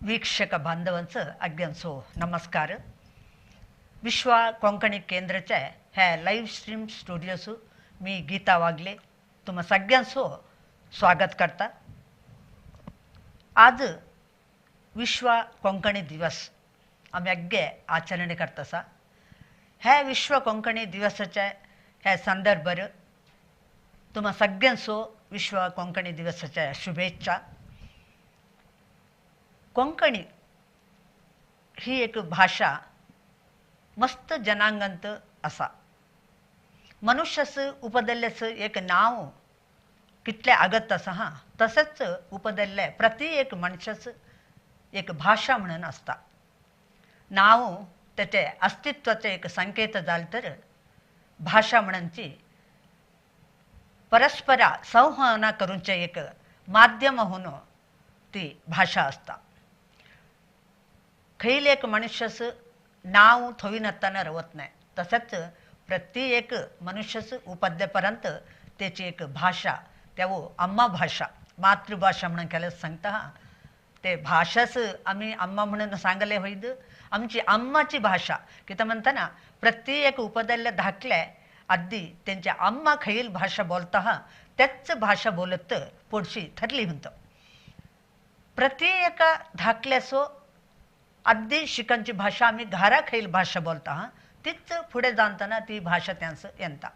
ವೀಕ್ಷಕ बांधवांचं अग्यांचो नमस्कार. विश्व कोंकणी केंद्राचे हे लाईव्ह स्ट्रीम स्टुडिओसू मी गीता वागले तुम्हा सगळ्यांचो स्वागत करता. आज विश्व कोंकणी दिवस आमी अग्गे आचरणे करता. हे विश्व कोंकणी दिवसाचे हे संदर्भार तुम्हा सगळ्यांचो विश्व कोंकणी दिवसाच्या शुभेच्छा. कोंकणी ही एक भाषा मस्त जनांगांत आसा. मनुष्यास उपदल्ल्याचं एक नाव कितलें आगत आसा हां, तशेंच उपदल्लें प्रति एक मनशाचं एक भाशा म्हणून आसता. नाव तेचें अस्तित्वाचें एक संकेत जालें तर भाशा म्हणूनची परस्परा संवहना करूंचें एक माध्यम म्हणून ती भाशा आसता. खंयले एक मनुष्यास नाव थंय नासतना रवत नाही, तशेंच प्रत्येक मनुष्यास उपद्यापर्यंत तेची एक भाशा तेवो अम्मा भाशा मातृभाशा म्हणून केल्यास सांगता. ते भाशाच आमी अम्मा म्हणून सांगले होईद आमची अम्माची भाशा कितें म्हणटा ना, प्रत्येक उपदल्ले धाकले आदी तेंच्या अम्मा खंयल भाशा बोलता हा तेच भाशा बोलत पोडशी ठरली म्हणटा. प्रत्येक धाकल्याचो आद्दी शिकांची भाशा आमी घरा खंयल भाशा बोलता हा तीच फुडें जाणतना ती भाशा त्यांचं येता.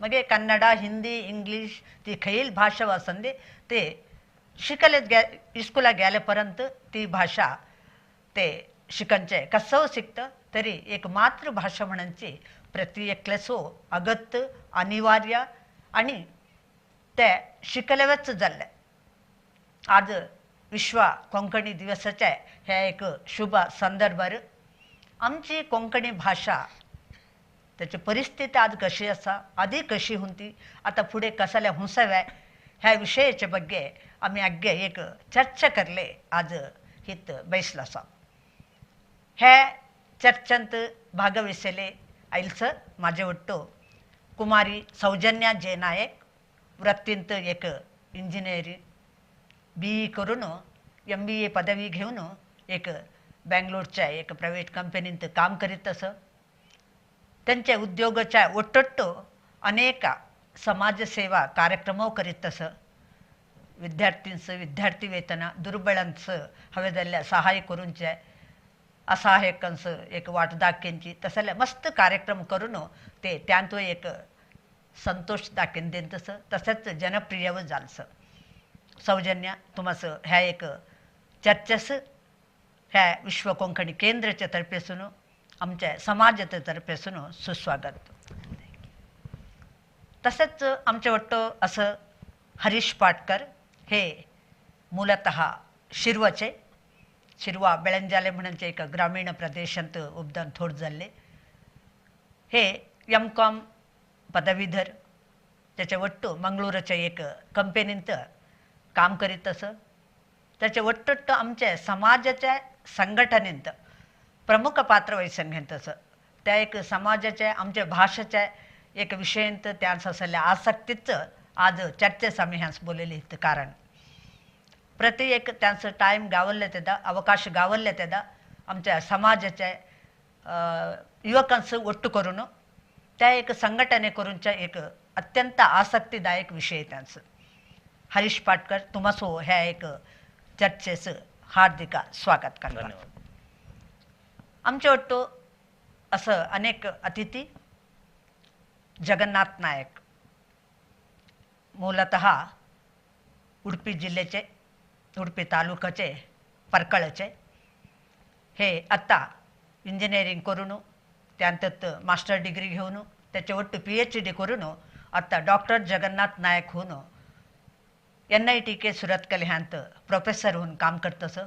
मागीर कन्नडा हिंदी इंग्लीश ती खंयल भाशा वासंदी ते शिकले गे इस्कुला गेले पर्यंत ती भाशा ते शिकनचे कसो शिकता तरी एक मातृभाशा म्हणची प्रत्येकल्याचो अगत्य अनिवार्य आणि ते शिकलेवच जाल्ले. आज विश्व कोंकणी दिवसाचे हे एक शुभ संदर्भार आमची कोंकणी भाशा त्याची परिस्थिती आज कशी आसा, आदी कशी होती, आतां फुडें कसले हुंसवे ह्या विशयाचे ಬಗ್ಗೆ आमी आग्गे एक चर्चा करले आज हित बैसलो आसा. हे चर्चंत भागविसले आयल्स म्हाजे वट्टो कुमारी सौजन्या जे नायक, वृत्तींत एक इंजिनियरींग बी ई करून MBA पदवी घेवन एक बेंगलोरच्या एक प्रायव्हेट कंपनींत काम करीत आसा. तेंच्या उद्योगाच्या ಒಟ್ಟೊಟ್ಟು अनेक समाजसेवा कार्यक्रम करीत आसा. विद्यार्थींचं विद्यार्थी वेतन दुर्बळांचं हवे जाल्यार सहाय करूंचे असहायकांचं एक वाट दाखोवची तसले मस्त कार्यक्रम करून ते त्यांत एक संतोष दाखोवन दिता तसं तशेंच जनप्रिय जालसं. सौजन्य तुमाचं ह्या एक चर्चेस ह्या विश्व कोंकणी केंद्राच्या तर्फेसून आमच्या समाजाच्या तर्फेसून सुस्वागत. तसेच आमचे वट्ट असं हरीश पाटकर हे ಮೂಲತಃ शिरवाचे, शिरवा बेळंजाले म्हणचे एक ग्रामीण प्रदेशांत उपदान थोड जाल्ले. हे MCom पदवीधर, त्याचे वट्टू मंगळूरच्या एक कंपनींत काम करीत असं. त्याचे वट्टट्ट आमच्या समाजाच्या संघटनेंत प्रमुख पात्र वहिसून घेत असं. त्या एक समाजाच्या आमच्या भाशेच्या एक विशयंत त्यांस आसलेल्या आसक्तीच आज चर्चेस आमी ह्यांस बोलयली. कारण प्रति एक त्यांचं टायम गावल्ले तेदा अवकाश गावल्ले तेदा आमच्या समाजाच्या युवकांचं ಒಟ್ಟು करून त्या एक संघटने करूनच्या एक अत्यंत आसक्तीदायक विषय त्यांचं. हरीश पाटकर तुमासो ह्या एक चर्चेचं हार्दिक स्वागत करता. आमचे ಒಟ್ಟು असं अनेक अतिथी जगन्नाथ नायक ಮೂಲತಃ उडपी जिल्ह्याचे उडपी तालुक्याचे परकळचे हे आत्ता इंजिनिअरिंग करून त्यानंतर मास्टर डिग्री घेऊन त्याचे ಒಟ್ಟು PhD करून आत्ता डॉक्टर जगन्नाथ नायक होऊन NITK Surathkal ह्यांत प्रोफेसर होऊन काम करतसं.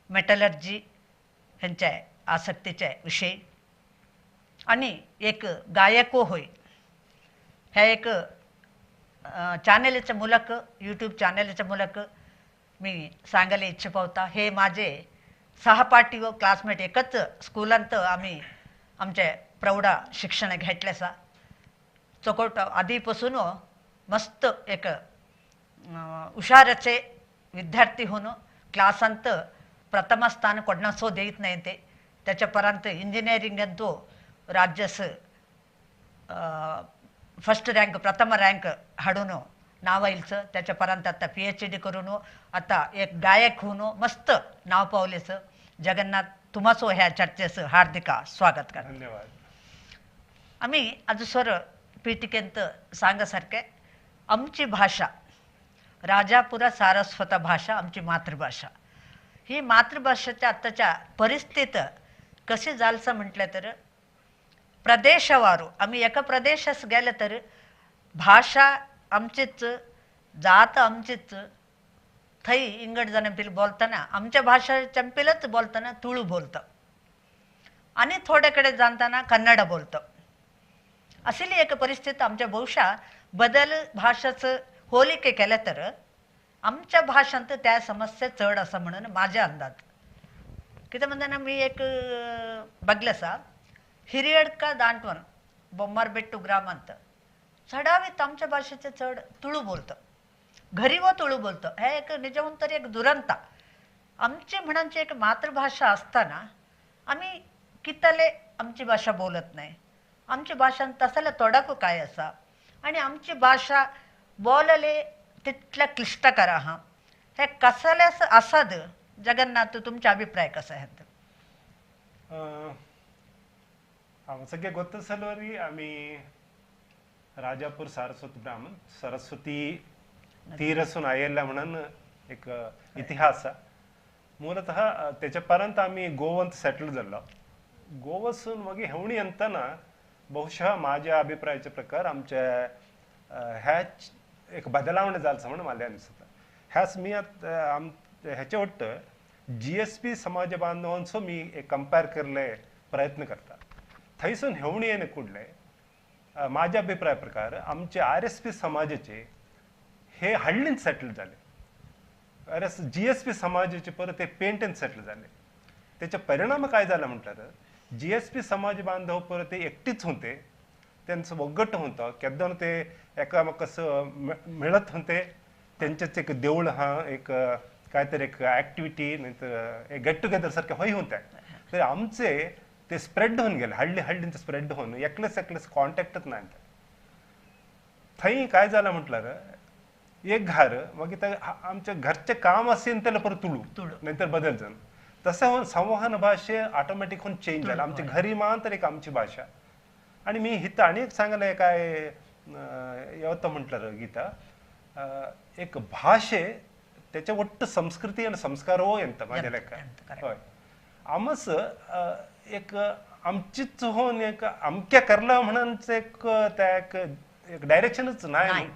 मेटलर्जी ह्यांच्या आसक्तीचे विषय आणि एक गायको होय. ह्या एक चॅनलच्या ಮೂಲಕ यूट्यूब चॅनलच्या ಮೂಲಕ मी सांगायला इच्छा पावता. हे माझे सहपाठी व क्लासमेट एकच स्कूलांत आम्ही आमचे प्रौढ शिक्षण घेतले आसा. चोकोट आधीपासून मस्त एक हुशाराचे विद्यार्थी होऊन क्लासांत प्रथम स्थान कोणासो देत नाही ते. त्याच्या परांत इंजिनिअरिंगंतू राज्यस फर्स्ट रँक प्रथम रँक हाडून नाव येयलचं. त्याच्या परांत आता PhD करून आता एक गायक होऊन मस्त नाव पावलेचं. जगन्नाथ, तुम्हाचो ह्या चर्चेचं हार्दिक स्वागत करतो. धन्यवाद. आम्ही अजून पीठिकेंत सांगासारखे आमची भाषा राजापुरा सारस्वत भाषा आमची मातृभाषा. ही मातृभाषेच्या आत्ताच्या परिस्थितीत कशी जालचं म्हटलं तर प्रदेशवारू आम्ही एका प्रदेशास गेलं तर भाषा आमचीच, जात आमचीच. थंय इंगड जनपिल बोलताना आमच्या भाषा चंपिलच बोलताना तुळू बोलतं आणि थोड्याकडे जाणताना कन्नड बोलतं. असली एक परिस्थिती आमच्या बहुशा बदल भाषेचं होलिके केलं तर आमच्या भाषांत त्या समस्या चड असं म्हणून माझ्या अंदाज. कितें म्हणताना मी एक बघलेसा हिरियडका दांटवन बोम्मारबेट्टू ग्रामांत चडावीत आमच्या भाषेचे चड तुळू बोलतं, घरी व तुळू बोलतं. हे एक निजवून तरी एक दुरंता. आमची म्हणांची एक मातृभाषा असताना आम्ही कितले आमची भाषा बोलत नाही. आमची भाषा तसले तोडाकू काय असा आणि आमची भाषा बोलले तितल्या क्लिष्टकर आहा. हे कसलेच असद जगन्नाथ, तुमचा अभिप्राय कसा आहे? सगळे ಗೊತ್ತ ಸಲುವಾಗಿ आम्ही राजापूर सारस्वत ब्राह्मण सरस्वती तीरसून आयला म्हणून एक इतिहास. ಮೂಲತಃ त्याच्यापर्यंत आम्ही गोವಂत सेटल झालो. गोवसून मागीर हेवणी अंतना ಬಹುಶಃ माझ्या अभिप्रायाच्या प्रकार आमच्या ह्याच एक बदलावणे जालचं म्हणून मला दिसता. ह्याच मी ह्याच्या वट्ट GSP समाज बांधवांचो मी एक कंपेअर करले प्रयत्न करता. थंयसून हेवणी येणे कुडले माझ्या अभिप्राय प्रकार आमचे RSP समाजाचे हे हळ्ळीन सेटल झाले, GSP समाजाचे परत ते पेंटेन सेटल झाले. त्याचे परिणाम काय झाला म्हटलं GSP समाज बांधव परत ते एकटीच होते, त्यांचं ಒಗ್ಗಟ್ಟು होतं, केद्दान ते एकामेकास मिळत होते. त्यांच्याच एक देऊळ हा एक काहीतरी एक ॲक्टिव्हिटी नाही तर एक गेट टुगेदर सारखे होई होत्या. तर आमचे ते स्प्रेड होऊन गेले, हळ्ळी हळ्ळींचं स्प्रेड होऊन एकलेच एकलेच कॉन्टॅक्टच नाही. थंय काय झालं म्हटलं एक घर मागीर आमच्या घरचे काम असेल त्याला परत तुळू नाहीतर बदल जाण तसं होऊन संवहन भाषे ऑटोमॅटिक होऊन चेंज झालं. आमच्या घरी मान तर एक आमची भाषा. आणि मी हिथं आणि एक सांगलं काय येवतं म्हटलं गीता एक भाषे त्याच्या वट्ट संस्कृती आणि संस्कार हो येत माझ्या लेखा. हय आमस एक आमचीच होऊन एक अमक्या करला म्हणून एक त्या एक एक डायरेक्शनच नाही.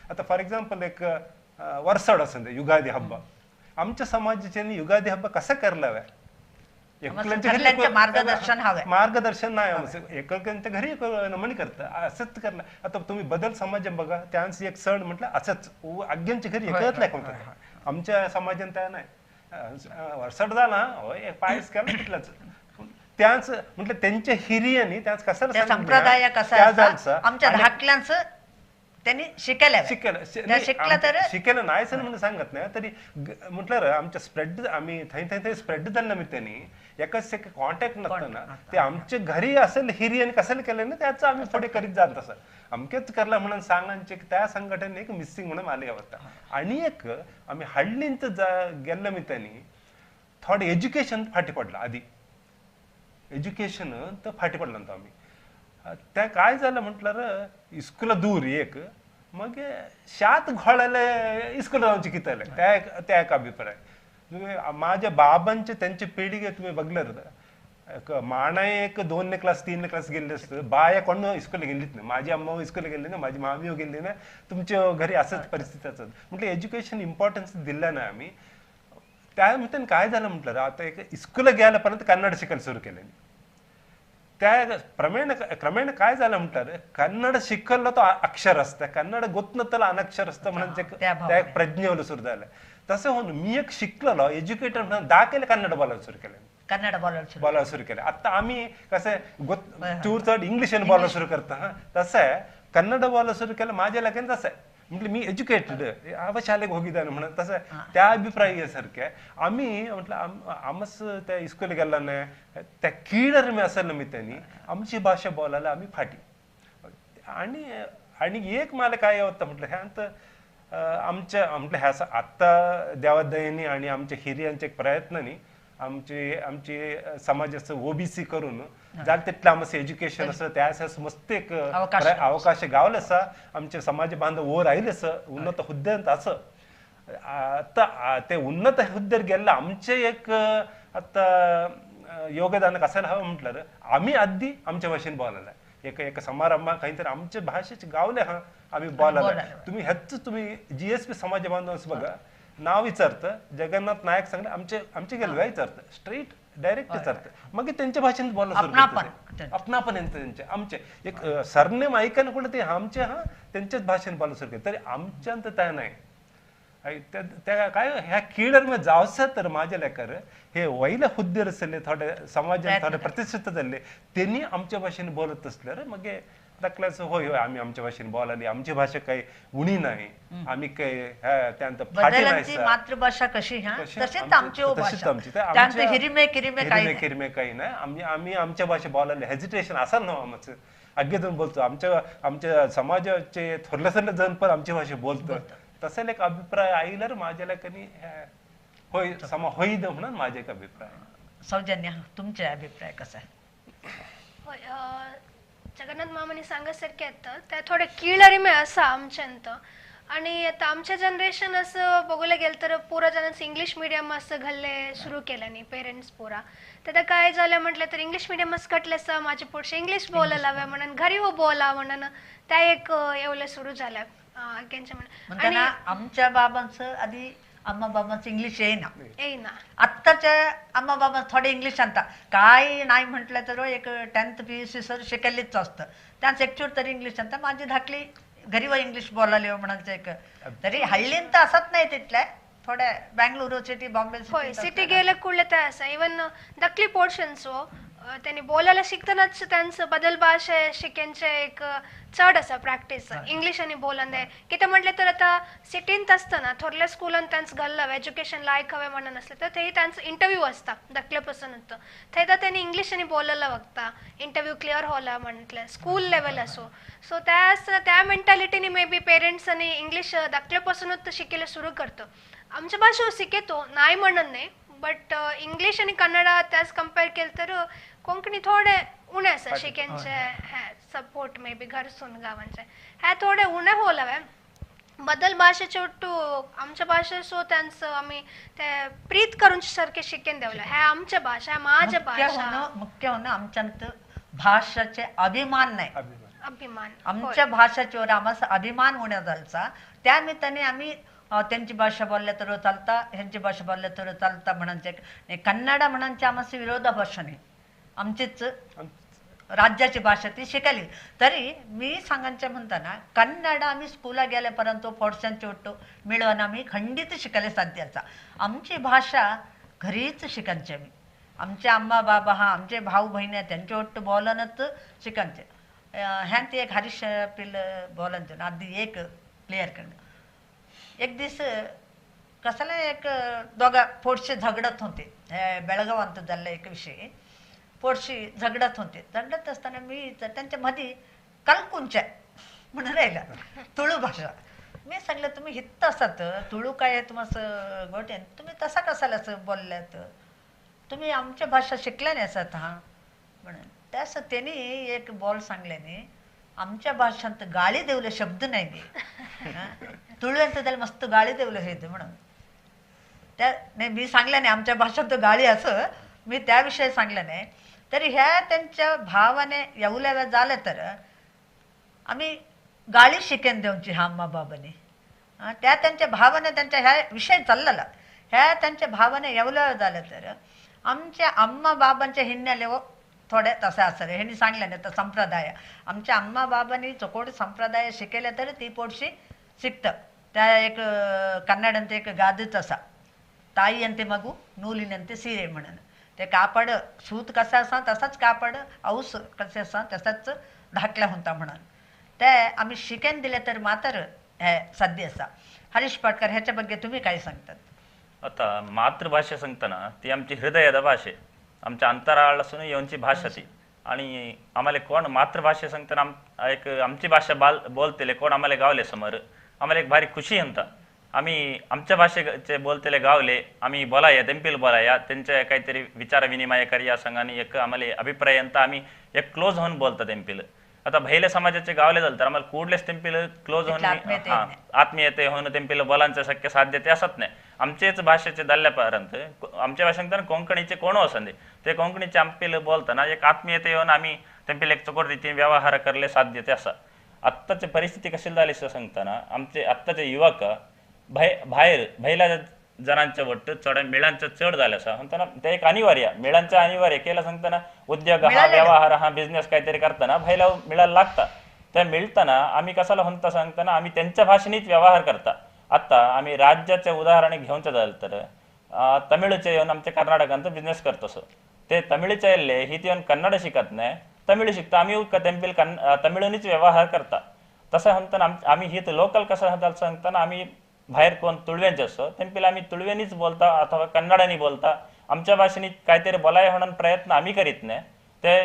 आता फॉर एक्झाम्पल एक वर्साड असं युगादी हब्बा, आमच्या समाजाचे युगादी हब्बा कसा करलावे मार्गदर्शन हवं, मार्गदर्शन नाही. एकल्यांच्या घरी नमन करतं असंच करलं. आता तुम्ही बदल समाज बघा, त्यांचं एक सण म्हटलं असंच आज्ञांच्या घरी एकच नाही होतं. आमच्या समाजात त्या नाही वर्साड झाला होय पायस केला तिथलाच त्याच म्हटलं त्यांच्या हिरियांनी त्याच कसा संप्रदाय कसा आमच्या धाकल्यांचं त्यांनी शिकायला शिकलं शिकायला नाही सर म्हणून सांगत नाही तरी म्हटलं आमच्या स्प्रेड आम्ही थंय थंय थंय स्प्रेड झालं मी त्यांनी एकाच एक कॉन्टॅक्ट नसताना ते आमच्या घरी असेल हिरियांनी कशाला केलं ना त्याचं आम्ही पुढे करीत जात असं अमकेच करला म्हणून सांगांचे त्या संघटने एक मिसिंग म्हणून आले होता. आणि एक आम्ही हळ्ळींत गेलं मी त्यांनी थोडे एज्युकेशन फाटी पडलं, आधी एज्युकेशन तर फाटी पडलं नव्हतं आम्ही. त्या काय झालं म्हटलं इस्कुला दूर एक मग शात घोळायला इस्कुला जाऊन कितले त्या एक त्या एक अभिप्राय. तुम्ही माझ्या बाबांचे त्यांची पिढी तुम्ही बघलं एक माणाय एक 2 क्लास 3 क्लास गेले असतं, बाया कोण इस्कुला गेलीच नाही, माझी अम्मा इस्कुला गेली ना, माझी मामी गेली ना, तुमच्या घरी असंच परिस्थिती असत. म्हटलं एज्युकेशन इम्पॉर्टन्स दिलं नाही आम्ही. त्या निमित्तानं काय झालं म्हटलं आता एक इस्कुला गेल्यापर्यंत कन्नड शिकायला सुरू केलं. त्या क्रमेण क्रमेण काय झालं म्हटलं कन्नड शिकलं तो अक्षर असतं, कन्नड गोतनतला अनक्षर असतं म्हणून त्या एक प्रज्ञेवर सुरू झालं. तसं होऊन मी एक शिकलेलो एज्युकेटर म्हणून दाखल कन्नड बोलायला सुरू केलं, कन्नड बोलायला सुरू केलं. आता आम्ही कसं चूर चढ इंग्लिश बोलायला सुरू करतो, हा तसं आहे कन्नड बोलायला सुरू केलं माझ्या लगेच तसं आहे. म्हटलं मी एज्युकेटेड हांव शालेक होगिದ್ದಾನೆ म्हणून तसं त्या अभिप्राय सारखे आम्ही म्हटलं आमच त्या इस्कूल गेला नाही त्या कीडर मी असेल मी त्यांनी आमची भाषा बोलायला आम्ही फाटी. आणि आणि एक मला काय होतं म्हटलं ह्यांत आमच्या म्हटलं ह्या आत्ता देवादयेनी आणि आमच्या हिरियांच्या प्रयत्नांनी आमचे आमचे समाजाचं ओबीसी करून जाल तितलं आमचं एज्युकेशन असं त्या मस्त एक अवकाश गावलं असा आमचे समाज बांधव वर आयले असं उन्नत हुद्द्यांत असं. आता ते उन्नत हुद्द्यार गेल्लं आमचे एक आता योगदान कसायला हवं म्हटलं आम्ही आधी आमच्या भाषेन बोलायला एक एक समारंभ काहीतरी आमच्या भाषेचे गावले हा आम्ही बोलायला. तुम्ही ह्याच तुम्ही जीएसपी समाज बांधव बघा नाव विचारतं जगन्नाथ नायक सांगले आमचे आमचे गेले विचारतं स्ट्रेट डायरेक्ट विचारतं मग त्यांच्या भाषेत बोलायला सुरू करतात अपनापण त्यांचे आमचे एक सरनेम ऐकायला कुठं ते आमचे हा त्यांच्याच भाषेत बोलायला सुरू करतात. तरी आमच्यांत त्या नाही त्या काय ह्या कीडर मध्ये जावसा तर माझ्या लेकर हे वैला हुद्देर असले थोडे समाजात थोडे प्रतिष्ठित झाले त्यांनी आमच्या भाषेने बोलत असले रे मग दाखल्याचं होय होय आम्ही आमच्या भाषेने बोलाली आमची भाषा काही उणी नाही आम्ही काही त्यानंतर मातृभाषा कशी तशीच आमची हिरिमे किरिमे काही नाही आम्ही आम्ही आमच्या भाषे बोलायला हेजिटेशन असाल ना आमचं अगदी बोलतो आमच्या आमच्या समाजाचे थोरले थोरले जण पण आमची भाषा बोलतो तसेल एक अभिप्राय आईलर माझ्या लेखनी होय समा होई म्हणून माझा एक अभिप्राय. सौजन्य तुमचे अभिप्राय कसा आहे? होय जगन्नाथ मामाने सांगासारखे येतं त्या थोडे कीळरिमे असा आमच्यांत. आणि आता आमच्या जनरेशन असं बघायला गेलं तर पुरा जणांचं इंग्लिश मिडियम असं घालले सुरू केलं नाही पेरेंट्स पुरा. तर काय झालं म्हटलं तर इंग्लिश मिडियमच कटलं असं माझे पुढचे इंग्लिश बोलायला हव्या म्हणून घरी हो बोला म्हणून त्या एक एवढं सुरू झालं. आणि आमच्या बाबांचं आधी अम्मा बाबांचं इंग्लिश येईना येईना आत्ताच्या अम्मा बाबा थोडे इंग्लिश आणता काय नाही म्हटलं तर एक 10th PUC sir शिकायलीच असतं त्यांचं एकचूर तरी इंग्लिश आणता. माझी धाकली घरी व इंग्लिश बोलायला म्हणायचं एक तरी हल्लीन तर असत नाही तिथल्या थोड्या बँगलोर सिटी बॉम्बे सिटी गेलं कुठलं तर असं इवन धाकली पोर्शन्स हो त्यांनी बोलायला शिकतानाच त्यांचं बदल भाषा शिकेंचे एक चड असा प्रॅक्टीस इंग्लिश आणि बोलन किती म्हटलं तर आता सिटींत असताना थोरल्या स्कूलान त्यांचं घाललं एज्युकेशन लायक हवे म्हणून असलं तर ते त्यांचं इंटरव्ह्यू असता धाकल्यापासून होतं थंय तर त्यांनी इंग्लिश आणि बोलायला बघता इंटरव्ह्यू क्लिअर होला म्हटलं स्कूल लेवल असो. सो त्या असताना त्या मेंटॅलिटीने मे बी पेरेंट्स आणि इंग्लिश धाकल्यापासूनच शिकायला सुरू करतो. आमच्या भाषा शिकतो नाही म्हणत नाही बट इंग्लिश आणि कन्नड त्याच कंपेअर केलं तर कोंकणी थोडे उणे आसा शिकेंचे हे सपोर्ट मे बी घरसून गावांचे हे थोडे उणे होलावे बदल भाषेचे ಒಟ್ಟು आमच्या भाषे सो त्यांचं आम्ही ते प्रीत करून सारखे शिकेन देवलं हे आमच्या भाषा माझ्या भाषा. मुख्य होणं आमच्यांत भाषाचे अभिमान नाही अभिमान आमच्या भाषेच्यावर आम्हाला अभिमान होण्या जायचा त्या निमित्ताने आम्ही त्यांची भाषा बोलल्या तर चालता ह्यांची भाषा बोलल्या तर चालता म्हणायचे. कन्नड म्हणायचे आम्हाला विरोधाभाषा नाही आमचीच राज्याची भाषा ती शिकायली. तरी मी सांगायचे म्हणताना कन्नड आम्ही स्कूला गेल्यापर्यंत फोडशांचे ಒಟ್ಟು मिळवून आम्ही खंडित शिकायला साध्याचा आमची भाषा घरीच शिकायची. आम्ही आमचे आम्मा बाबा हा आमचे भाऊ बहिणी त्यांच्या ಒಟ್ಟು बोलणंच शिकायचे. ह्यात एक हरीश पिल बोलायचं आधी एक क्लिअर करणं. एक दिवस कसाला एक दोघा पोटशी झगडत होते बेळगाव ಅಂತ झालं एक विषय पोटशी झगडत होते. झगडत असताना मी त्यांच्या मध्ये कलकुंच्या म्हणून राहिला तुळू भाषा. मी सांगलं तुम्ही हित्त असत तुळू काय तुम्हाला गोटे तुम्ही तसा कसाला असं बोलल्यात तुम्ही आमच्या भाषा शिकल्या नाही असत हा म्हणून त्यास त्यांनी एक बॉल सांगल्याने आमच्या भाषांत गाळी देवले शब्द नाही गे तुळू ಅಂತ त्याला मस्त गाळी देवलं हे म्हणून त्या नाही मी सांगलं नाही आमच्या भाषांत गाळी असं मी त्याविषयी सांगलं नाही. तरी ह्या त्यांच्या भावाने येवल्या झालं तर आम्ही गाळी शिकेन देऊनची ह्या अम्मा बाबाने त्या त्यांच्या भावाने त्यांच्या ह्या विषय चाललेला ह्या त्यांच्या भावाने येवल्या झालं तर आमच्या अम्मा बाबांच्या हिन्याले थोड्या तसं असं ह्यांनी सांगलं नाही तर संप्रदाय आमच्या अम्मा बाबांनी चकोड संप्रदाय शिकले तर ती पोटशी शिकतं. त्या एक कन्नडंत एक गादच असा ताईयंते मगू नूलिनंते सीरे म्हणून ते कापड सूत कसं असा तसाच कापड औस कसे असा तसाच धाकल्या होता म्हणून ते आम्ही शिकेन दिले तर मात्र हे साध्य आसा. हरीश पाटकर ह्याच्या ಬಗ್ಗೆ तुम्ही काय सांगतात? आता मातृभाषा सांगताना ती आमची हृदयाದ भाषे, आमच्या अंतराळासून येऊनची भाषा ती. आणि आम्हाला कोण मातृभाषा सांगताना एक आमची भाषा बोलतले कोण आम्हाला गावले समोर आम्हाला एक भारी खुशी म्हणता. आम्ही आमच्या भाषेचे बोलतले गावले आम्ही बोलाया तेंपील बोलाया त्यांच्या काहीतरी विचार विनिमय करूया सांग आणि एक आम्हाला अभिप्राय अंत आम्ही एक क्लोज होऊन बोलता तेंपील. आता भैले समाजाचे गावले झालं तर आम्हाला कुठलेच तेंपील क्लोज होऊन आत्मीयते होऊन तेंपील बोलांचं शक्य साध्य ते असत नाही. आमचेच भाषेचे दल्ल्यापर्यंत आमच्या भाषेत तर कोंकणीचे कोण असंदे ते कोंकणीचे आमपील बोलताना एक आत्मीयते येऊन आम्ही तेंपील एक चकोर रीतीने व्यवहार करले साध्य ते असा. आत्ताची परिस्थिती कशी झाली असं सांगताना आमचे आत्ताचे युवक भायर भैला जणांच्या वट्ट चढ मेळांचं चढ झालं असं म्हणताना ते एक अनिवार्य मेळांचं अनिवार्य केलं सांगताना उद्योग हा व्यवहार हा बिझनेस काहीतरी करताना भैला मिळायला लागता. त्या मिळताना आम्ही कशाला म्हणता सांगताना आम्ही त्यांच्या भाषेनेच व्यवहार करता. आत्ता आम्ही राज्याचे उदाहरण घेऊन झालं तर तमिळचे येऊन आमच्या कर्नाटकांत बिझनेस करतो असं ते तमिळचे येले ही ते येऊन कन्नड शिकत नाही तमिळ शिकता आम्ही तेंपील तमिळनीच व्यवहार करता. तसं म्हणताना आम्ही ही लोकल कसं म्हणता सांगताना आम्ही बाहेर कोण तुळव्यांचे असो तेंपील आम्ही तुळव्यांनीच बोलता अथवा कन्नडानी बोलता आमच्या भाषेने काहीतरी बोलाय म्हणून प्रयत्न आम्ही करीत नाही. ते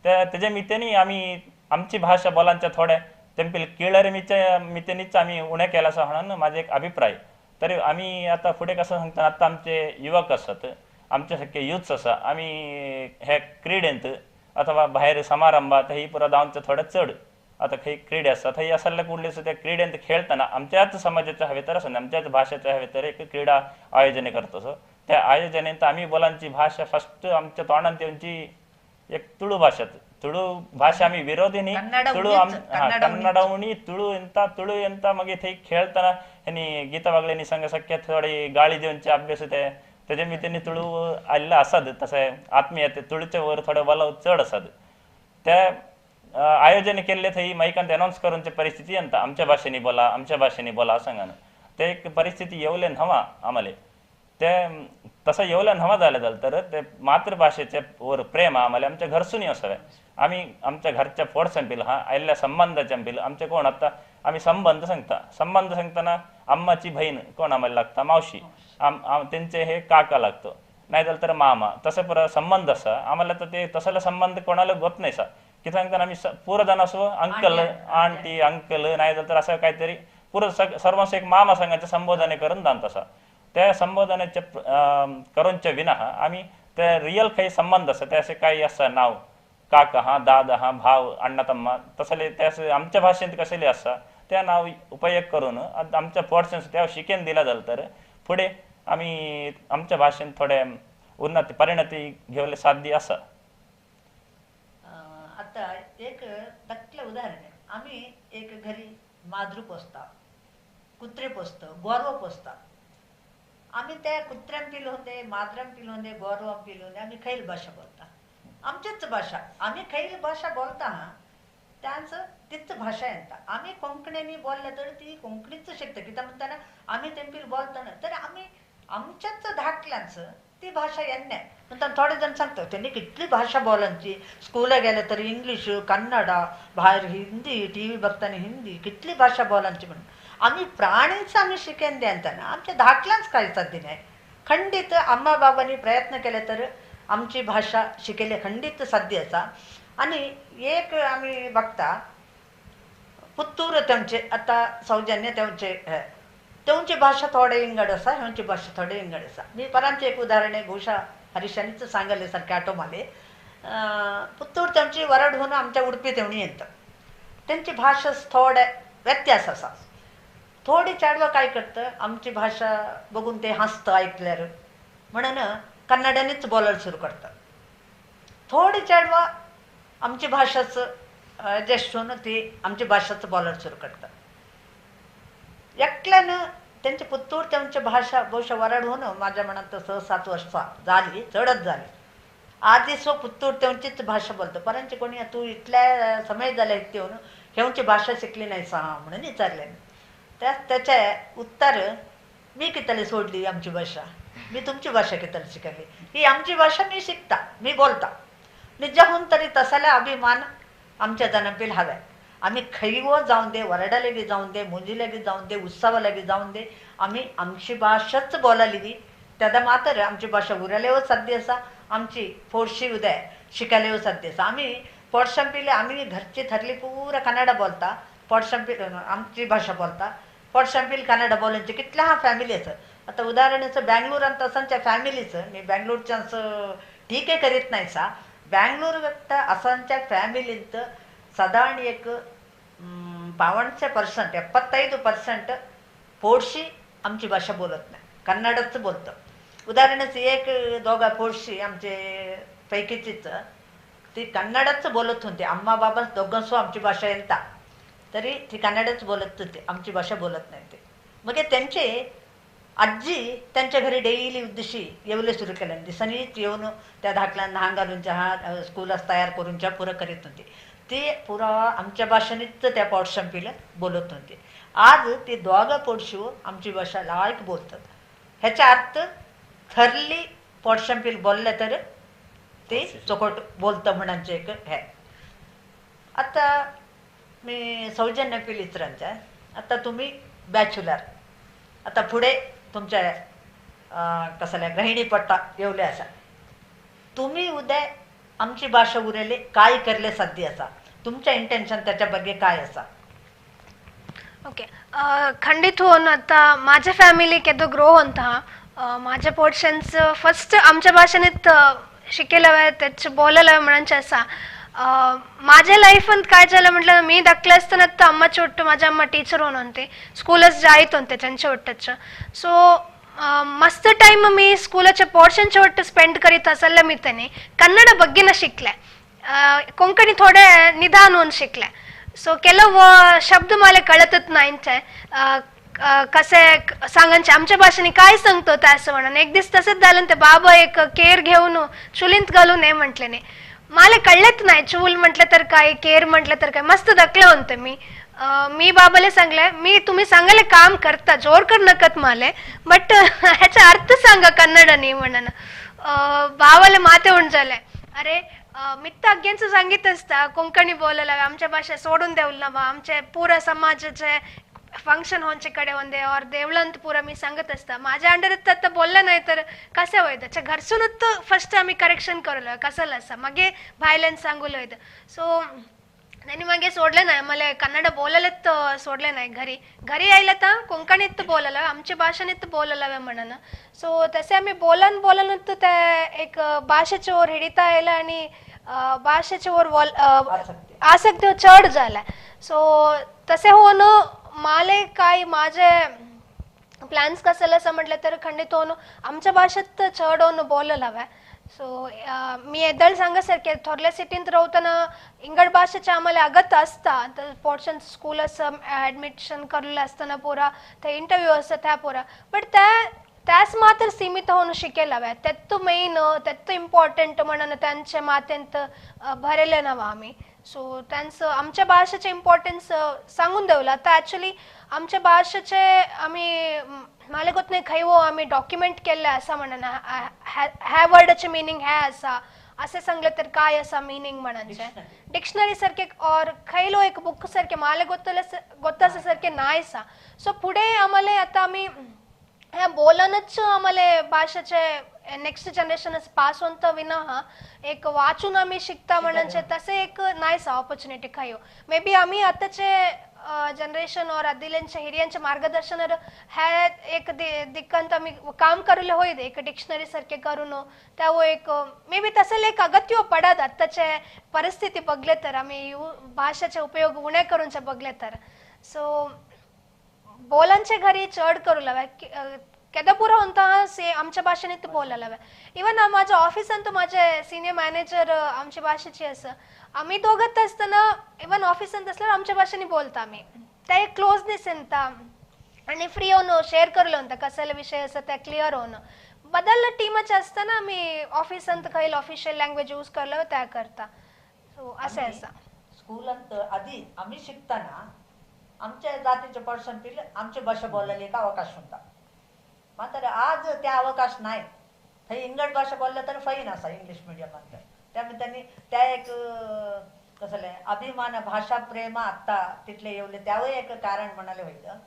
त्याच्या मितेनी आम्ही आमची भाषा बोलांच्या थोड्या तेंपील किळर मिच्या मितेनीच आम्ही उणे केला असं म्हणून माझे एक अभिप्राय. तरी आम्ही आता फुडें कसं सांगता आत्ता आमचे युवक आसत आमचे सारखे युथ्स आसा आम्ही हे क्रीडेंत अथवा भायर समारंभात ही पुरा धांवचें थोडें चड आता खंय क्रीडे आसा थंय आसले कुडले त्या क्रीडेंत खेळताना आमच्याच समाजाचे हवे तर आसना आमच्याच भाशेचे हवे तर एक क्रीडा आयोजन करता सो त्या आयोजनेंत आमी बोलांची भाशा फस्ट आमच्या तोंडान तेंची एक तुळू भाशा तुळू भाशा आमी विरोधी न्ही तुळू कन्नड तुळू ಎಂತ तुळू ಎಂತ मागीर थंय खेळताना हेनी गीता वागळेनी संग सख्या थोडी गाळी दिवचे अभ्यास ते तेजे मितेनी तुळू आयिल्लो आसात तशें आत्मीयते तुळचे वर थोडे वलव चड आसात. त्या आयोजन केल्ले थंय मायकांत अनाउन्स करूनची परिस्थिती येता आमच्या भाशेनी बोला आमच्या भाशेनी बोला सांगान ते एक परिस्थिती येवले न्हवा आम्हाला ते तसं येवले न्हवा जालें जालें तर ते मातृभाशेचे वर प्रेम आम्हाला आमच्या घरसून असावे. आम्ही आमच्या घरच्या फोडसां बिल हा आयिल्ल्या संबंधाच्या बिल आमचे कोण आतां आमी संबंद सांगता संबंद सांगतना अम्माची बहीण कोण आम्हाला लागता मावशी तेंचे हे काका लागतो नाही जाल्यार तर मामा तसं पुरो संबंध आसा आम्हाला तर ते तसले संबंध कोणाला गोत नाही सा कितें सांगतना आमी पुरो जाण असो अंकल आंटी अंकल नाही जाल्यार तर असं काहीतरी पुरो सर्वांस एक मामा सांगाचें संबोधन करून दांत आसा. त्या संबोधनाचे करूनचे विना आमी ते रियल खंय संबंध आसा ते अशें कांय आसा नांव काका हा दादा हा भाव अण्णा तम्मा तसले ते आमच्या भाशेंत कसले आसा त्या नांव उपयोग करून आमच्या पोर्शन्स त्या शिकेन दिला जाल्यार तर फुडें आमी आमच्या भाशेंत थोडे उन्नती परिणती घेवले साध्य आसा. आता एक तकलें उदाहरण आमी एक घरी माजरू पोसता कुत्रे पोसता गोरवां पोसता आमी त्या कुत्र्यान पिलोवन माजरान पिलोवन गोरवां पिलोवन आमी खैल भाशा बोलता आमचीच भाशा आमी खैल भाशा बोलता हा त्यांचं तीच भाशा येता. आमी कोंकणीनी बोलले तर ती कोंकणीच शिकता कित्याक म्हणटाना आमी तेंपील बोलताना तर आमी आमच्याच धाकल्यांचं ती भाशा येन्ना म्हणटा थोडे जण सांगता तेणी कितली भाशा बोलांची स्कुला गेले तर इंग्लीश कन्नडा भायर हिंदी टी व्ही बघताना हिंदी कितली भाशा बोलांची म्हणून आमी प्राणीच आमी शिकेन देताना आमच्या धाकल्यांच काय साध्य नाही. खंडीत अम्मा बाबांनी प्रयत्न केले तर आमची भाशा शिकयले खंडीत साध्य आसा. आनी एक आमी बघता पुत्तूर तेंचे आतां सौजन्य तेंचे तेंची भाशा थोडे इंगड आसा हेंची भाशा थोडे इंगड आसा. मी परांचें एक उदाहरण बहुशा हरीशांनीच सांगले सारकें आटो माले पुत्तूर तेंची वरड होऊन आमच्या उडपी तेवणी येता तेंची भाशा थोडे व्यत्यास आसा. थोडी चेडवां काय करता आमची भाशा बघून ते हांसता ऐकल्यार म्हणून कन्नडानीच बोलायला सुरू करतात. थोडी चेडवां आमची भाशाच एडजस्ट होऊन ती आमची भाशाच बोलायला सुरू करतात. एकल्यान तेंचे पुत्तूर तेंची भाशा बहुशा वरड होऊन माझ्या मनात 6-7 वर्सां जाली चडच जाली आदी सो पुत्तूर तेंचीच भाशा बोलता परंतु कोणी तूं इतल्या समय जाले येवन हेंची भाशा शिकली नाही सा म्हणून विचारलें. त्या त्याचे उत्तर मी कितली सोडली आमची भाशा मी तुमची भाशा कितली शिकली ही आमची भाशा मी शिकता मी बोलता निजाहून तरी तसाला अभिमान आमच्या जनापील हव्या. आम्ही खैवो जावन दे, वरडाले बी जावन दे, मुंजीले बी जावन दे, उत्सवाला बी जावन दे, आम्ही आमची भाशाच बोलाली तेदा मात्र आमची भाशा उरलेव साध्य आसा, आमची फोडशी उदय शिकलेव साध्य आसा. आमी पोटशंपीले आमी घरची थरली पुरा कन्नडा बोलता, पोटशंपी आमची भाशा बोलता, पोटशंपील कन्नडा बोलूनचे कितल्या हा फॅमिलीचं. आता उदाहरणाचं बँगलोरांत असांच्या फॅमिलीचं, मी बँगलोरच्याचं ठीक आहे करीत नाही सा, बँगलोर व्यक्त असांच्या फॅमिलींत साधारण एक 75% 75% पोडशी आमची भाषा बोलत नाही, कन्नडच बोलतं. उदाहरणाचं एक दोघा पोडशी आमचे पैकीचीच ती कन्नडच बोलत होती, अम्मा बाबा दोघांसो आमची भाषा येता तरी ती कन्नडच बोलत होती, आमची भाषा बोलत नाही ते. मग त्यांचे आजी त्यांच्या घरी डेली उद्देशी येवले सुरू केले, दिसांनीच येऊन त्या धाकल्यांना हांग घालून चहा स्कूलास तयार करून चहा पुरं करीत होती, ते पुरा आमच्या भाषेनेच त्या पोटशंपीला बोलत होते. आज ते दोघं पोटशिव आमची भाषा लायक बोलतात. ह्याचा अर्थ थरली पोटशंपील बोलले तर ते चोखट बोलतं म्हणांचे एक हे. आता मी सौजन्य पिल इतरांच्या, आता तुम्ही बॅचुलर, आता पुढे तुमच्या कसल्या गृहिणी पट्टा येवले असा, तुम्ही उद्या आमची भाषा उरले काय करले साध्य असा, तुमच्या इंटेन्शन त्याच्या ಬಗ್ಗೆ काय असा? ओके, खंडित होऊन आता माझ्या फॅमिली केदो ग्रो होता, माझ्या पोर्शन्स फर्स्ट आमच्या भाषेत शिकेला त्याचे बोलायला म्हणायचे असा. माझ्या लाईफांत काय झालं म्हटलं, मी धाकले असताना तर अम्माचे ಒಟ್ಟು माझ्या अम्मा टीचर होऊन होते, स्कूलच जायत होते त्यांच्या ಒಟ್ಟच. सो मस्त टाइम मी स्कूलाच्या पोर्शनच्या ಒಟ್ಟು स्पेंड करीत असायला मी त्याने कन्नड बग्गेನ शिकले, कोंकणी थोडे निदान होऊन शिकले. सो ಕೆಲವು शब्द मला कळतच नाहींचे, कसे सांगायचे आमच्या भाषेने काय सांगतो ते असं म्हणून. एक दिवस तसंच झालं, ते बाबा एक केर घेऊन चुलींत घालून हे म्हटले नाही, मला कळलंच नाही चूल म्हटलं तर काय, केर म्हटलं तर काय, मस्त दखलं होतं मी. मी बाबाला सांगले, मी तुम्ही सांगायला काम करता जोर कर नकत माले, बट ह्याचा अर्थ सांगा कन्नडनी म्हणून. बाबाला माते होऊन झाले, अरे मित्त अग्यांचं सांगित असता कोंकणी बोलायला आमच्या भाषा सोडून देवल ना बा, आमचे पुरा समाजाचे फंक्शन होनचे कडे होंदे और देवळंत पुरा मी सांगत असता, माझ्या अंडर आता बोललं नाही तर कसं होईल, त्याच्या घरसूनच फर्स्ट आम्ही करेक्शन करलो कसं असं मागे भायल्यान सांगूल होतं. सो त्यांनी मागे सोडलं नाही मला कन्नड बोलायलाच सोडलं नाही, घरी घरी यायला तर कोंकणीत बोलायला आमच्या भाषेत बोलायला म्हणून. सो तसे आम्ही बोलन बोलन तर त्या एक भाषेच्या वर हिडिता यायला आणि भाषेच्या वर आसक्ती चढ झाला. सो तसे होऊन माले काय माझे प्लॅन्स कसं असं म्हटलं तर खंडित होऊन आमच्या भाषेत चढ होऊन बोलायला हवं. सो मी एदळ सांगासारखे थोरल्या सिटींत रावतना इंगड भाषेचे आम्हाला अगत असता, तर पोर्शन स्कूल असं ॲडमिशन करलेलं असताना पोरा ते इंटरव्ह्यू असता त्या पोरा, बट त्या त्यास मात्र सीमित होऊन शिकेल हव्या, त्यात मेन त्यात इम्पॉर्टंट म्हणून त्यांच्या मातेंत भरेले नवा आम्ही. सो त्यांचं आमच्या भाषेचे इम्पॉर्टन्स सांगून देवलं. आता ॲक्च्युली आमच्या भाषेचे आम्ही मला गोत नाही खैवो आम्ही डॉक्युमेंट केल्ले असा म्हणून ह्या वर्डाचे मिनिंग ह्या असा असे सांगले तर काय असा मिनिंग म्हणायचे डिक्शनरी सारखे और खैलो एक बुक सारखे मला गोत्तासा सारखे नाहीसा. सो पुढे आम्हाला आता आम्ही ह्या बोलनच आम्हाला भाषेचे नेक्स्ट जनरेशन पास होता विना एक वाचून आम्ही शिकता म्हणजे तसे एक नाहीसा ऑपॉर्च्युनिटी खायो. मे बी आम्ही आताचे जनरेशन और आदिल्यांच्या हिरियांच्या मार्गदर्शनावर ह्या एक दिक्कांत आम्ही काम करले होईल एक डिक्शनरी सारखे करून त्यावर एक मे बी तसं एक अगत्य पडत आत्ताचे परिस्थिती बघले तर आम्ही भाषेचे उपयोग उणे करूनचे बघले तर. सो बोलांचे घरी चढ करू लाव्या केदा पुरा होता से आमच्या भाषेने बोलायला हव्या. इवन माझ्या ऑफिसांत माझे सिनियर मॅनेजर आमच्या भाषेची असं आम्ही दोघत असताना इवन ऑफिसांत असल्यावर आमच्या भाषेने बोलता आम्ही, त्या एक क्लोजनेस येता आणि फ्री होऊन शेअर करलो होता कसला विषय असं त्या क्लिअर होणं बदललं टीमाचे असताना आम्ही ऑफिसांत काही ऑफिशियल लँग्वेज यूज करलो त्या करता. सो असं असं स्कूलांत आधी आम्ही शिकताना आमच्या जातीचे पर्सन पिल आमची भाषा बोलायला एक अवकाश होता, मात्र आज त्या अवकाश नाही. थंय इंगड भाषा बोललं तर फाईन असा इंग्लिश मिडियमांत, त्यामुळे त्यांनी त्या एक कसले अभिमान भाषा प्रेम आत्ता तिथले येवले त्यावर एक कारण म्हणाले होतं.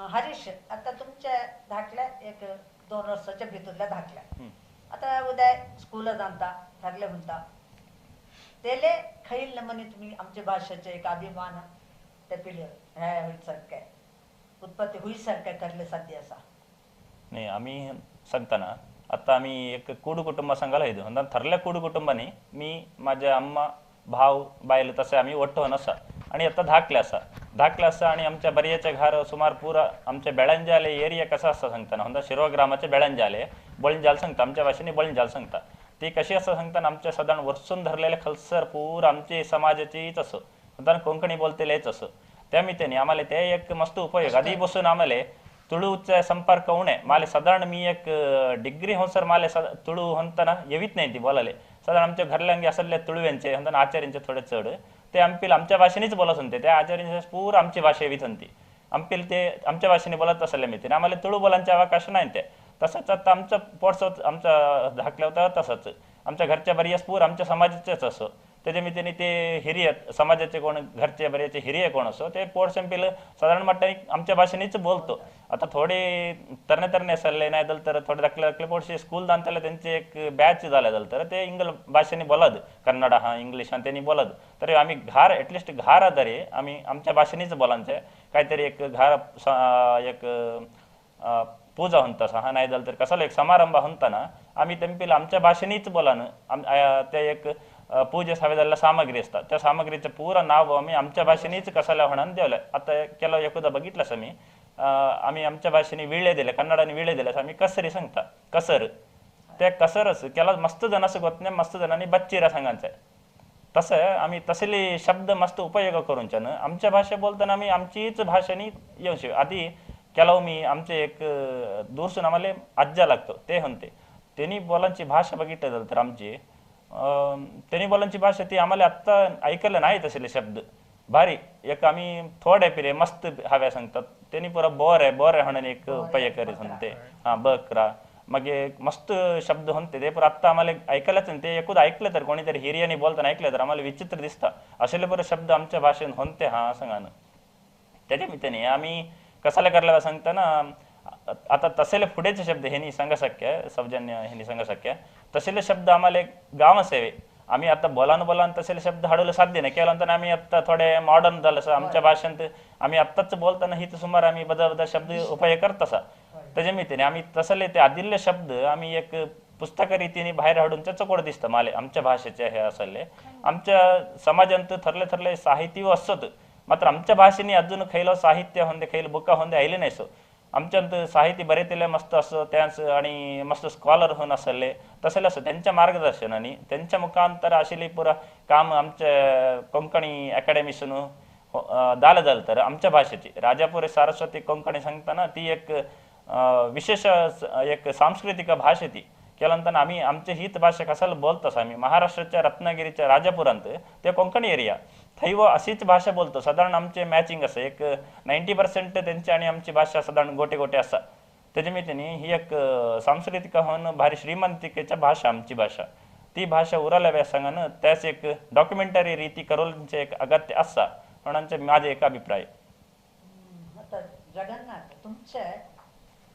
हरीश, आता तुमच्या धाकल्या एक 2 वर्षाच्या भितरल्या धाकल्या आता उद्या स्कूल जाणता ठरले म्हणता तेले खैल नमनी तुम्ही आमच्या भाषेचे एक अभिमान ते पिले हे होईसारखे उत्पत्ती होईसारखे करले साध्य असा नाही. आम्ही सांगताना आता आम्ही एक कुडू कुटुंब सांगायला येतो म्हणजे ठरल्या कुडू कुटुंबाने मी माझ्या अम्मा भाव बायल तसे आम्ही ಒಟ್ಟು असा आणि आता धाकले असा धाकले असा आणि आमच्या बऱ्याच्या घर सुमार पुरा आमच्या बेळंजाले एरिया कसा असा सांगताना म्हणजे शिरवा ग्रामाचे बेळंजाले बळंजाल सांगता आमच्या भाषेने बळंजाल सांगता ती कशी असं सांगताना आमच्या साधारण वर्षून धरलेले खलसर पूर आमचे समाजाचीच असं म्हणताना कोंकणी बोलतेलेच असं त्या मितीने आम्हाला ते एक मस्त उपयोग आधी बसून आम्हाला तुळूचा संपर्क उणे माले साधारण मी एक डिग्री हो सर माले तुळू म्हणताना येवीत नाही ती बोलाले साधारण आमच्या घरल्यांगे असले तुळव्यांचे म्हणताना आचार्यांचे थोडे चढ ते आमपील आमच्या भाषेनेच बोलत होते त्या आचार्यांचे पूर आमची भाषा येवीत होती आमपील ते आमच्या भाषेने बोलत असले मितीने आम्हाला तुळू बोलांचे अवकाश नाही ते. तसंच आता आमचं पोटस आमचा धाकल्या होता तसंच आमच्या घरच्या बऱ्याच पूर आमच्या समाजाचेच असो त्याच्या मितीने ते हिरिय समाजाचे कोण घरचे बऱ्याचे हिरिय कोण असो ते पोट संपिल साधारण मट्टाने आमच्या भाषेनेच बोलतो. आता थोडे तरणे तरणे असले नाही झालं तर थोडे धाकले धाकले पोटसे स्कूल दांतले त्यांचे एक बॅच झाले झालं तर ते इंग्ल भाषेने बोलत कन्नड हा इंग्लिश हा त्यांनी बोलत तरी आम्ही घार ॲटलिस्ट घार तरी आम्ही आमच्या भाषेनेच बोलांचे काहीतरी एक घार एक पूजा होता हा नाही झालं तर कसाला एक समारंभ होता आम्ही तेंपीला आमच्या भाषेनेच बोलानं ते एक पूजेस हवे झालेल्या सामग्री असतात त्या सामग्रीचं पुरं नाव आम्ही आमच्या भाषेनेच कसाला म्हणून देवलं. आता केलं एकदा बघितलंस आम्ही आम्ही आमच्या भाषेने विळे दिले कन्नडाने विळे दिले आम्ही कसरी सांगता कसर त्या कसरच केला मस्त जण असं होत नाही मस्त जणांनी बच्चिरा सांगायचं तसं आम्ही तसले शब्द मस्त उपयोग करून आमच्या भाषा बोलताना आम्ही आमचीच भाषेने येऊ शकतो. आधी ಕೆಲವು मी आमचे एक दूरसून आम्हाला आज्जा लागतो ते म्हणते त्यांनी बोलांची भाषा बघितली झालं तर आमची त्यांनी बोलांची भाषा ती आम्हाला आत्ता ऐकायला नाही तसले शब्द भारी एक आम्ही थोडे पिले मस्त हव्या सांगतात त्यांनी पुरा बोर आहे बोर आहे म्हणून एक उपाय करीत म्हणते हा बकरा मग एक मस्त शब्द म्हणते ते पण आत्ता आम्हाला ऐकायलाच नाही ते एकूण ऐकलं तर कोणीतरी हिरियानी बोलताना ऐकलं तर आम्हाला विचित्र दिसतात असले बरं शब्द आमच्या भाषेत म्हणते हा सांगा ना. त्याच्या मितीने आम्ही कसाला करला सांगताना आता तसेले पुढेचे शब्द हेनी सांगा शक्य सौजन्य हेनी सांगा शक्य तसेले शब्द आम्हाला गाव असावे आम्ही आता बोलान बोलान तसेले शब्द हाडवलं साध्य नाही केलं तर आम्ही आता थोडे मॉडर्न झालं असं आमच्या भाषेत आम्ही आत्ताच बोलताना ही तर सुमार आम्ही बदल बदल शब्द उपयोग करत असा त्याच्या मितीने आम्ही तसले ते आदिल्य शब्द आम्ही एक पुस्तक रीतीने बाहेर हाडून चकोड दिसतं माले आमच्या भाषेचे हे असले आमच्या समाजांत थरले थरले साहित्य असत मात्र आमच्या भाषेने अजून खैलो साहित्य होंदे खैल बुका होंदे आयले नाही सो आमच्यात साहित्य बरेतले मस्त असं त्याच आणि मस्त स्कॉलर होऊन असले तसले असं त्यांच्या मार्गदर्शनाने त्यांच्या मुखांतर अशिले पुरा काम आमच्या कोंकणी अकॅडमीसून दाल झालं तर आमच्या भाषेची राजापुरे सारस्वती कोंकणी सांगताना ती एक विशेष एक सांस्कृतिक भाषा ती केल्यानंतर आम्ही आमची हीच भाषा कशाला बोलतोस आम्ही महाराष्ट्राच्या रत्नागिरीच्या राजापुरांत ते कोंकणी एरिया थैव अशीच भाषा बोलतो साधारण आमचे मॅचिंग असं एक 90% त्यांची आणि आमची भाषा साधारण गोटे गोटे असा त्याच्या मितीने ही एक सांस्कृतिक होऊन भारी श्रीमंतिकेच्या भाषा आमची भाषा ती भाषा उराला व्यासंगानं त्याच एक डॉक्युमेंटरी रीती करोलचे एक अगत्य असा म्हणून माझे एक अभिप्राय. आता जगन्नाथ तुमचे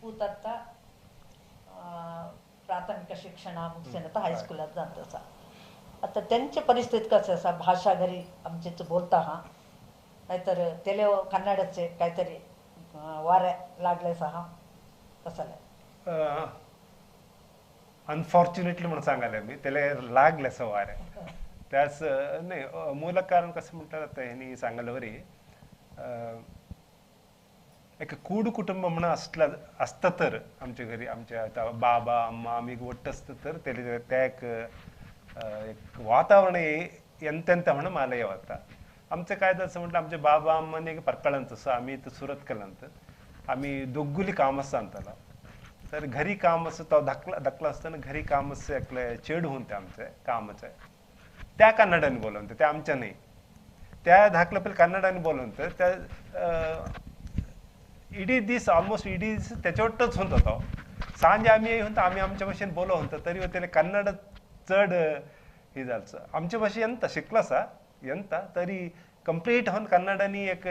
पूत आता प्राथमिक शिक्षण मुगसेन आता हायस्कुलात जात असा आता त्यांची परिस्थिती कसं असा भाषा घरी आमचीच बोलता हा नाहीतर तेले कन्नडचे काहीतरी वारे लागले हा कसं अनफॉर्च्युनेटली म्हणून सांगायला मी त्याला लागले असं वारे त्याच नाही मूल कारण कसं म्हणतात आता ह्यांनी सांगायला वरी एक कूड कुटुंब म्हणून असला असतं तर आमच्या घरी आमच्या आता बाबा अम्मा आम्ही ಒಟ್ಟು असतं तर त्याला त्या एक एक वातावरण ಎಂತೆಂತ म्हणून मला येवता आमचं काय तसं म्हटलं आमचे बाबा अम्माने एक परकळांत असं आम्ही इथं सुरत केलंत आम्ही दोघुली काम असं आणताला तर घरी काम असं तो धाकला धाकला असताना घरी काम असं एकले चेड होऊन ते आमचं कामाचं त्या कन्नडाने बोलवते त्या आमच्या नाही त्या धाकलं पहिले कन्नडाने बोलवतं त्या इडी दीस ऑलमोस्ट इडी दीस त्याच्यावरच होत होतो सांजे आम्ही होतो आम्ही आमच्या भाषेत बोलव होतो तरी त्याला कन्नड चढ हे झालं आमच्या भाषे ಎಂತ शिकलासा ಎಂತ तरी कंप्लीट होऊन कन्नडानी एक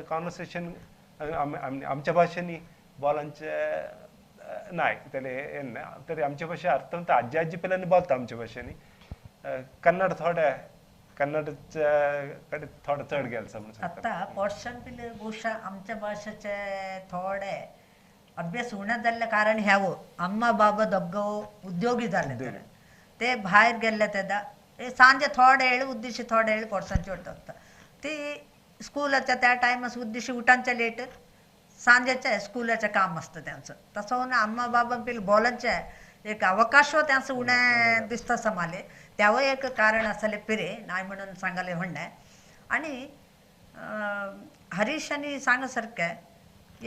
कॉन्वर्सेशन आमच्या भाषेनी बोलांचे नाही त्याला हे नाही. तरी आमच्या भाषे अर्थ आजी आजी पहिल्याने बोलता आमच्या भाषेनी. कन्नड थोड्या कन्नडच्या कडे थोडं चढ गेलं म्हणून सांगता. आता पोर्शन पिले ಬಹುಶಃ आमच्या भाषेचे थोडे अभ्यास उणें जाल्लें कारण ह्यावो अम्मा बाबा दोग्गो उद्योगी जाले तर ते भायर गेल्ले तेदा सांजे थोडे वेळ उद्देशी थोडे वेळ पोर्सांचे उठता ती स्कूलाच्या त्या टायमास उद्देशी उठांचे लेट सांजेचे स्कूलाचें काम आसता त्यांचं. तसं होऊन अम्मा बाबा पिल बोलांचे एक अवकाश त्यांचं उणें दिसता समाले त्यावं एक कारण आसलें पिरे नाय म्हणून सांगले म्हणणें. आणि हरीशांनी सांग सारकें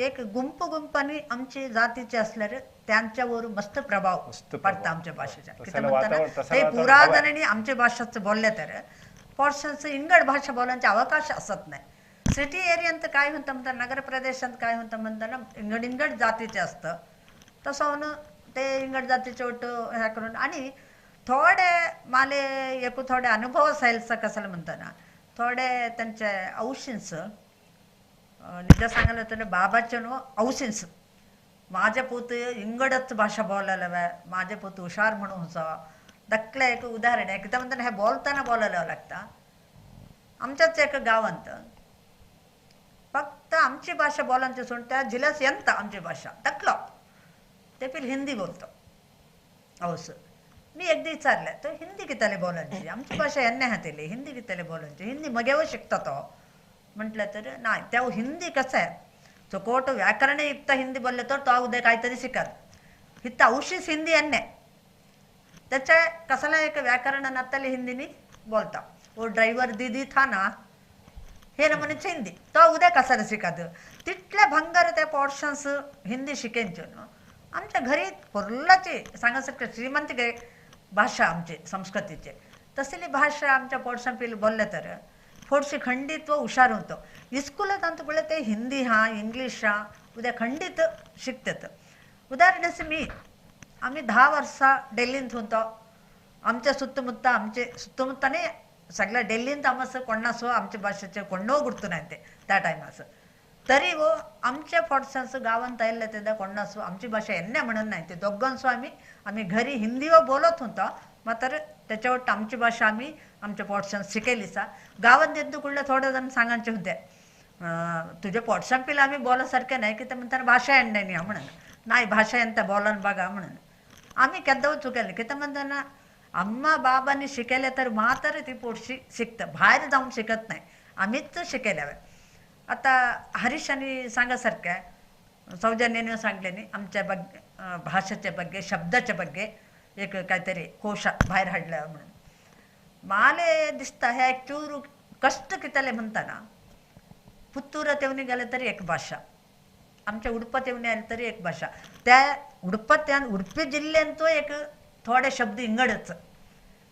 एक गुंप गुंपांनी आमचे जातीचे असल्यार त्यांच्यावर मस्त प्रभाव पडता आमच्या भाषेचा. कितें म्हणटाना ते पुरा जाणांनी आमच्या भाषेच बोलले तर पोर्शन्स इंगड भाषा बोलांचे अवकाश असत नाही. सिटी एरियांत काय म्हणता म्हणता नगर प्रदेशांत काय म्हणता म्हणताना इंगड इंगड जातीचे असतं तसं होऊन ते इंगड जातीचे ಒಟ್ಟು हे करून आणि थोडे माले एकू थोडे अनुभव असायला कसं म्हणताना थोडे त्यांचे औशींस निज सांगायला तर बाबाचे न्हू औशींस माझे पूत इंगडच भाषा बोलायला माझे पूत हुशार म्हणून दखले एक उदाहरण आहे कित्याक म्हणताना हे बोलताना बोलायला लागता. आमच्याच एक गावांत फक्त आमची भाषा बोलांची सोडून त्या जिल्ह्यात येता आमची भाषा दखलो ते पील हिंदी बोलतो. हौस मी एकदा विचारलं तो हिंदी कित्याले बोलांची आमची भाषा येन्ने हातेली हिंदी कित्याले बोलांची हिंदी मगेव शिकता तो म्हटलं तर नाही त्या हिंदी कसं आहे चोकोट व्याकरणयुक्त हिंदी बोलले तर तो उद्या काहीतरी शिकत हित औशीच हिंदी येन्ने त्याच्या कसला एक व्याकरण नत्तले हिंदीनी बोलता वो ड्रायव्हर दीदी था ना हे नमूनेच हिंदी तो उद्या कसाला शिकत तितले भंगार त्या पोर्शन्स हिंदी शिकेंचे न्हू. आमच्या घरी पोर्लाची सांगा श्रीमंत भाषा आमची संस्कृतीचे तसली भाषा आमच्या पोर्शन पील बोलले तर थोडशी खंडीत व हुशार होतो. इस्कुलात अंत पळय ते हिंदी हा इंग्लीश हा उद्या खंडीत शिकतात. उदाहरणास मी आम्ही 10 वर्सां डेल्लींत होतो. आमच्या सुत्तमुत्ता आमचे सुत्तमुत्ताने सगळ्या डेल्लींत आमचं कोणासो आमच्या भाषेचे कोणो गुर्तू नाही ते त्या टायमास तरी वो आमच्या फोटसांस गावांत आयिल्ले तेन्ना कोणासो आमची भाषा येन्ने म्हणून नाही ते दोगांसो आम्ही आम्ही घरी हिंदी व बोलत होतो मात्र त्याच्यावर आमची भाषा आम्ही आमच्या पोटशांत शिकयलीसा. गावात येत कुठलं थोडं जण सांगायचे होते तुझ्या पोटशां पिला आम्ही बोलासारखे नाही की ते म्हणताना भाषा येण्णे न्ही म्हणून नाही भाषा येता बोलान बघा म्हणून आम्ही केद्दां चुकले कितें म्हणताना अम्मा बाबांनी शिकयले तर मात्र ती पोटशी शिकता भायर जावन शिकत नाही आम्हीच शिकयल्यावे. आता हरीशांनी सांगा सारकें सौजन्याने सांगल्यानी आमच्या ಬಗ್ಗೆ भाषेच्या ಬಗ್ಗೆ शब्दाच्या ಬಗ್ಗೆ एक काहीतरी कोश भायर हाडला म्हणून माले दिसता हे एक चूर कष्ट कितले म्हणताना पुत्तूर तेवनी गेले तरी एक भाषा आमच्या उडपा तेवनी आले तरी एक भाषा त्या उडपत्यान उडपी जिल्ह्यांत एक थोडे शब्द इंगडच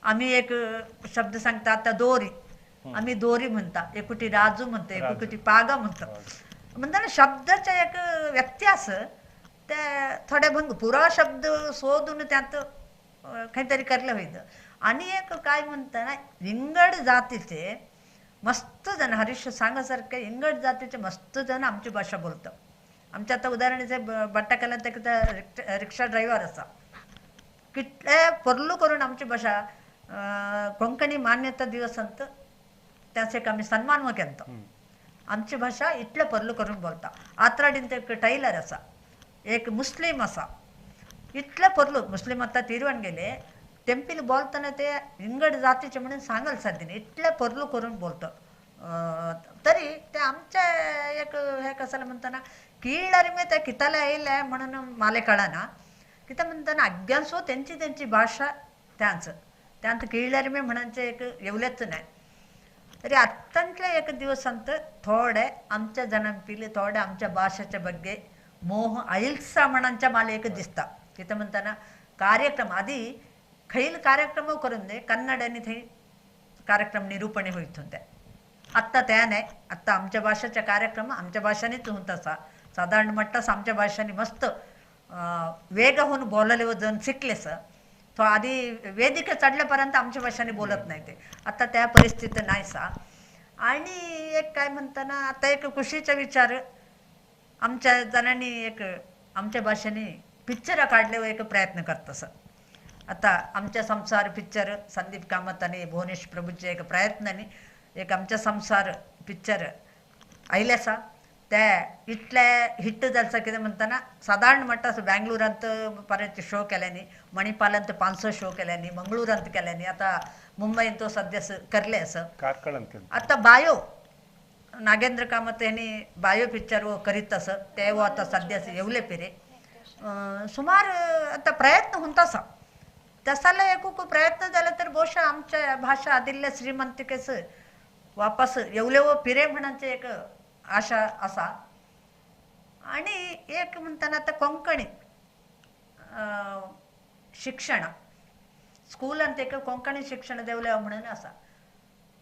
आम्ही एक शब्द सांगता आता दोरी आम्ही दोरी म्हणता एकुटी राजू म्हणतो एकुटी पागा म्हणतो म्हणताना शब्दाचा एक व्यत्यास ते थोडे भंग पुरा शब्द शोधून त्यात काहीतरी करलं होतं. आणि एक काय म्हणताना इंगड जातीचे मस्त जण हरीश सांगासारखे इंगड जातीचे मस्त जण आमची भाषा बोलतात. आमच्या आता उदाहरणाचे बट्टाकला रिक्षा ड्रायव्हर असा कितले पर्लू करून आमची भाषा कोंकणी मान्यता दिवस अंत त्याचे एक आम्ही सन्मान केलतो. आमची भाषा इतले पर्लू करून बोलता. आत्राडीन एक टैलर असा एक मुस्लिम असा इतले पर्लू मुस्लिम आता तिरवण गेले तेंपील बोलताना ते इंगड जातीचे म्हणून सांगायला साध्य नाही इतले पर्लू करून बोलतो. तरी ते आमच्या एक हे कसाला म्हणताना कीळरिमे त्या किताला येईल म्हणून माले कळना कित्याक म्हणताना अज्ञानसो त्यांची त्यांची भाषा त्यांचं त्यांत कीळरिमे म्हणांचे एक येवलेच नाही. तरी आत्तांतले एक दिवसांत थोडे आमच्या जणांपिले थोडे आमच्या भाषेच्या ಬಗ್ಗೆ मोह आईल्सा म्हणांच्या मला एक दिसता. कित्याक म्हणताना कार्यक्रम आधी खैल कार्यक्रम करून दे कन्नडांनी थंय कार्यक्रम निरूपणे होईत होते. आत्ता त्या नाही आत्ता आमच्या भाषेचे कार्यक्रम आमच्या भाषांनीच होत असा साधारण म्हणटास आमच्या भाषांनी मस्त वेग होऊन बोलले व जण शिकलेस तो आधी वेदिका चढल्यापर्यंत आमच्या भाषाने बोलत नाही ते, आता त्या परिस्थिती नाही सा. आणि एक काय म्हणताना आता एक खुशीचा विचार, आमच्या जणांनी एक आमच्या भाषेने पिक्चर काढले एक प्रयत्न करत असं. आता आमच्या संसार पिक्चर संदीप कामत आणि भुवनेश प्रभूचे एक प्रयत्नाने एक आमच्या संसार पिक्चर आयले आसा. त्या इतले हिट जालसा कितें म्हणटाना सादारण म्हणटा असं बँगलोरांत परत शो केल्यांनी, मणिपालांत 500 शो केल्यांनी, मंगळुरांत केल्यांनी, आता मुंबईत तो सध्या करले असं. आता बायो नागेंद्र कामत यांनी बायो पिक्चर वो करीत असं, ते वो आता सध्या येवले पिरे सुमार आता प्रयत्न होता असा. तसाला एक प्रयत्न झाला तर बहुशः आमच्या भाषा आदिल्ल्या श्रीमंतिकेस वापस येवले व पिरे म्हणाचे एक आशा असा. आणि एक म्हणताना आता कोंकणी शिक्षण स्कूलांत एक कोंकणी शिक्षण देवले म्हणून असा.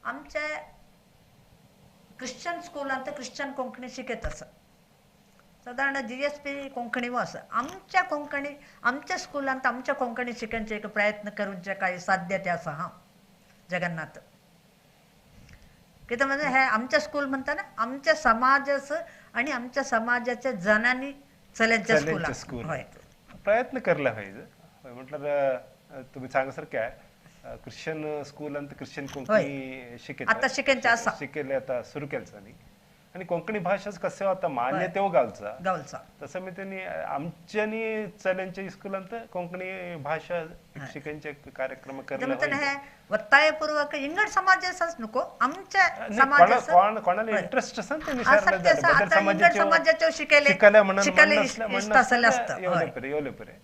आमच्या क्रिश्चन स्कूलांत क्रिश्चन कोंकणी शिकयत आसा, सादारण GSP Konkani व आसा. आमच्या कोंकणी आमच्या स्कुलांत आमच्या कोंकणी शिकण्याचे एक प्रयत्न करूंचे काही साध्य ते आसा. हां जगन्नाथ कितें म्हणजे हे आमच्या स्कूल म्हणताना आमच्या समाजाचं आणि आमच्या समाजाच्या जणांनी चल्यांच्या स्कूल हय प्रयत्न करला पाहिजे. म्हटलं तुम्ही सांगसारखे आहे ख्रिश्चन स्कूलांत ख्रिश्चन कोंकणी शिकयता आता शिकयचे आसा, शिकयले आता सुरू केलचा न्ही. आणि कोंकणी भाषा कसे आता मान्य तेव गावचा गावचा तसं मी त्यांनी आमच्यानी चल्यांच्या स्कुलांत कोंकणी भाषा शिकण्याचे कार्यक्रम करले. हे ಒತ್ತಾಯಪೂರ್ವಕ ಇಂಗಡ್ समाजाचाच नको, आमच्या समाजाचं कोणाला इंटरेस्ट असेल ते समाजाच्या शिकायला शिकायला इष्ट असेल असतं येवले परे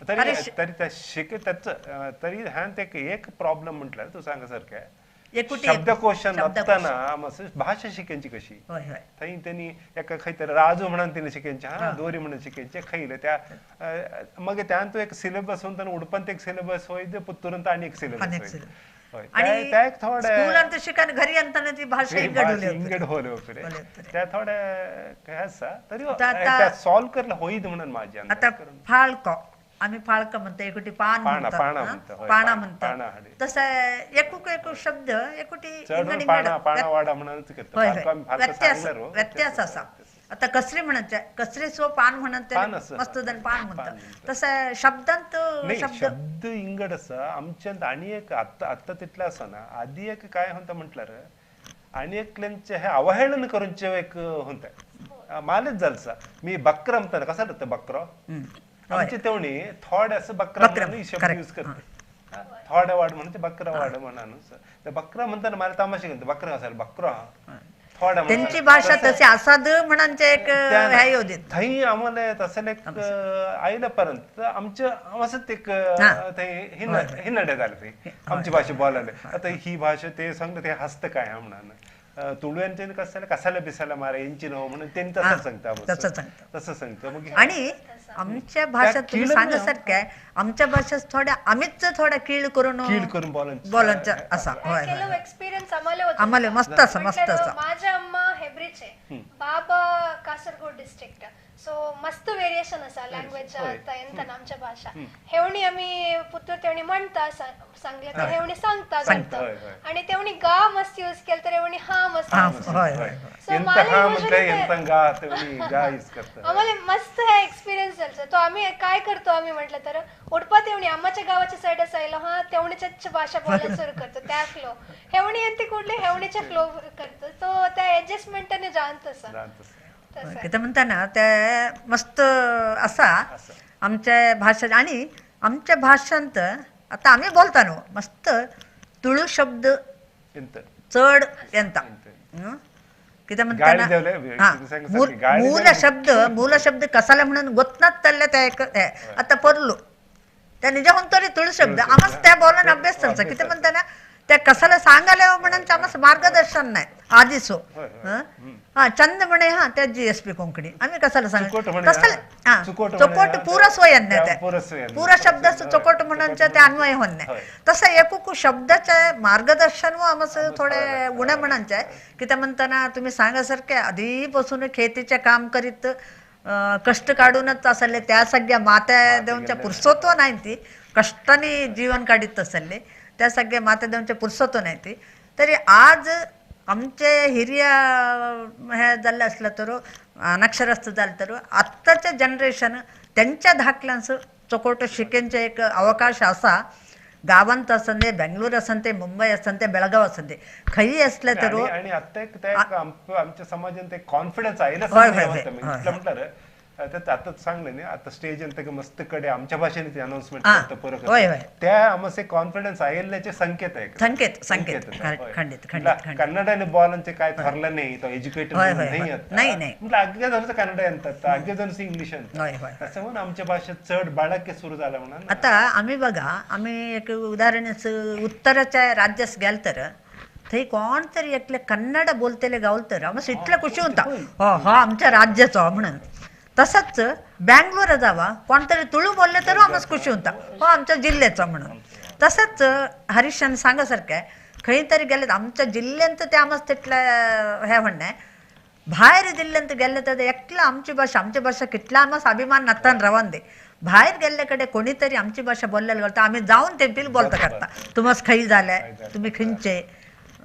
तरी तरी त्या शिक त्याचं तरी ह्यान ते एक प्रॉब्लेम म्हटलं तू सांगासारखं आहे शब्दकोश नसताना भाषा शिकायची कशी. थंय त्यांनी एका खंय तरी राजू म्हणून तिने शिकायचे, हा दोरी म्हणून शिकायचे खैले त्या मग त्यान तो एक सिलेबस होऊन उडपंत एक सिलेबस होय, पुत्तुरंत आणि एक सिलेबस होय. आणि त्या एक थोडे स्कूलांत शिकान घरी आणताना ती भाषा इंगड होले वगैरे त्या थोडे काय असा तरी त्या सॉल्व करला होईत म्हणून माझी आता फाळको आम्ही फाळक म्हणतो, एकुटी पान म्हणतो, पाणा म्हणतो, तसं एकूक एक शब्द एकुटी व्यत्यास असा. आता कसरी म्हणत कसरी सो पान म्हणत मस्त जण पान म्हणतात, तसं शब्दांत शब्द इंगड असा आमच्यात. आणि एक आता आता तिथलं असा ना आधी एक काय होता म्हटलं आणि एकल्यांचे हे अवहेळन करूनचे एक होता मालच जालसा मी बक्र म्हणताना कसं लागतं बक्र आमचे तेवणी थोडे असं बकरा म्हणून शब्द यूज करते, थोडे वाड म्हणून बकरा वाड म्हणून बकरा म्हणताना मला तमाशे घेतो बकरा असाल बकरा थोडा त्यांची भाषा तशी असाद म्हणांचे एक थंय आम्हाला तसं एक आयल्यापर्यंत आमच्या असं एक हिनडे झाले ते आमची भाषा बोलायला. आता ही भाषा ते सांगतात ते हसतं काय म्हणून तुळव्यांचे कसं कसाला बिसाला मारा यांची नाव म्हणून त्यांनी तसं सांगता तसं सांगतं. मग आणि आमच्या भाषेत तुम्ही सांगासारखं आहे आमच्या भाषेत थोड्या आम्हीच थोड्या कीळ करून कीळ करून बोलायचं असा एक्सपिरियन्स आम्हाला आम्हाला मस्त असा मस्त असा. माझ्या अम्मा हेब्रीचे, बाबा कासरगोड डिस्ट्रिक्ट, सो मस्त वेरिएशन असा लँग्वेज येता आमच्या भाषा. हेवणी आम्ही पुत्र तेवणी म्हणता सांगले तर हेवणी सांगता घालता आणि तेवणी गा मस्त यूज केलं तर हेवणी हा मस्त. आम्हाला मस्त हे एक्सपिरियन्स झालं. तो आम्ही काय करतो आम्ही म्हटलं तर उडपा तेवणी आम्हाच्या गावाच्या साईड असायला हा तेवणीच्याच भाषा बोलायला सुरू करतो त्या फ्लो हेवणी येते कुठले हेवणीच्या फ्लो करतो तो त्या ऍडजस्टमेंटाने जाणत असा कितें म्हणता ना ते मस्त असा आमच्या भाषा. आणि आमच्या भाषांत आता आम्ही बोलता न्हू मस्त तुळू शब्द चड येता कितें म्हणता मूल शब्द मूल शब्द कसाला म्हणून गोतनात चल्ले त्या एक आता परलो त्या निजा तरी तुळू शब्द आमच त्या बोलान अभ्यास चलचा. कितें म्हणता ना त्या कसाला सांगायला म्हणून आमचं मार्गदर्शन नाही आधीचो. हा चंद म्हणे हा त्या GSP Konkani आम्ही कसाला सांग कसाला हा चोकोट पुरा स्वयं त्या पुरा शब्दाचं चोकोट म्हणून ते अन्वय होत नाही. तसं एकूक शब्दाच्या मार्गदर्शन व आमचं थोडे गुण म्हणांचे आहे की त्या म्हणताना तुम्ही सांगासारखे आधीपासून खेतीचे काम करीत कष्ट काढूनच असले त्या सगळ्या मात्या देऊनच्या पुरसोत्व नाही ती कष्टाने जीवन काढीत आसले त्या सगळे मातेदेवांचे पुरसतो नाही ती. तरी आज आमचे हिरिया हे जाल्ले असलं तर अनक्षरस्थ जालें तर आत्ताचे जनरेशन त्यांच्या धाकल्यांचं चोकोट शिकेंचे एक अवकाश आसा. गावांत असंदे, बेंगलोर असंते, मुंबई असंते, बेळगाव असंते, खंयी असले तर. आणि आता एक आमच्या समाजात एक कॉन्फिडन्स आहे ना, म्हटलं आता सांगलं नाही आता स्टेज मस्त कडे आमच्या भाषेने अनाउन्समेंट करतो परत, त्या आमचे कॉन्फिडन्स आयल्याचे संकेत आहे. संकेत संकेत खंडित खंडित कन्नडाने बॉलांचे काय ठरलं नाही, तो एज्युकेटेड नाही नाही म्हटलं अगदी जण कन्नड आणतात, अगदी जण इंग्लिश आणतात, असं म्हणून आमच्या भाषेत चढ बाळके सुरू झाला म्हणून. आता आम्ही बघा, आम्ही एक उदाहरण उत्तराच्या राज्यास गेल तर थंय कोण तरी एकले कन्नड बोलतेले गावल तर आमचं इतले खुशी होता, हो हो आमच्या राज्याचो म्हणून. तसंच बँगलोर जावा कोणतरी तुळू बोलले तर आमच खुशी होता, हो आमच्या जिल्ह्याचा म्हणून. तसंच हरीशान सांगासारखं आहे, खंय तरी गेले आमच्या जिल्ह्यांत ते आमच तितल्या हे म्हणणं आहे, भायर जिल्ह्यांत गेले तर एकला आमची भाषा, आमची भाषा कितला आमच अभिमान नातान रवान दे. भायर गेल्ले कडेन कोणीतरी आमची भाषा बोललेलं घालता आम्ही जाऊन तेंपील बोलता करता, तुमच खंय जाले, तुमी खंयचे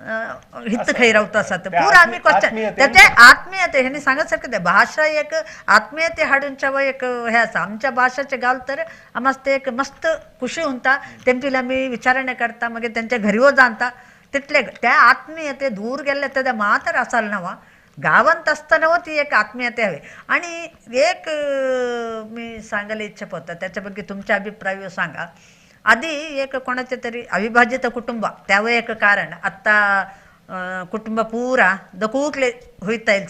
हित खंय रावता आसात, पुरा आम्ही क्वेश्चन त्याचे आत्मीयते हेणी सांगत सारखं ते भाषा एक आत्मीयते हाडूनच्या एक हे आसा. आमच्या भाषाचे गाल तर आमकां ते एक मस्त खुशी उरता, तेंपील आमी विचारणे करता, मागीर तेंच्या घरी जाणता, तितले त्या आत्मीयते दूर गेल्ले तेन्ना मात्र आसाल ना, गावांत असताना ती एक आत्मीयते हवी. आणि एक मी सांगायला इच्छा पडता त्याच्यापैकी तुमचा अभिप्राय सांगा. आधी एक कोणाचे तरी अविभाजित कुटुंब त्यावर एक कारण आत्ता कुटुंब पुरा दकूकले होईता येईल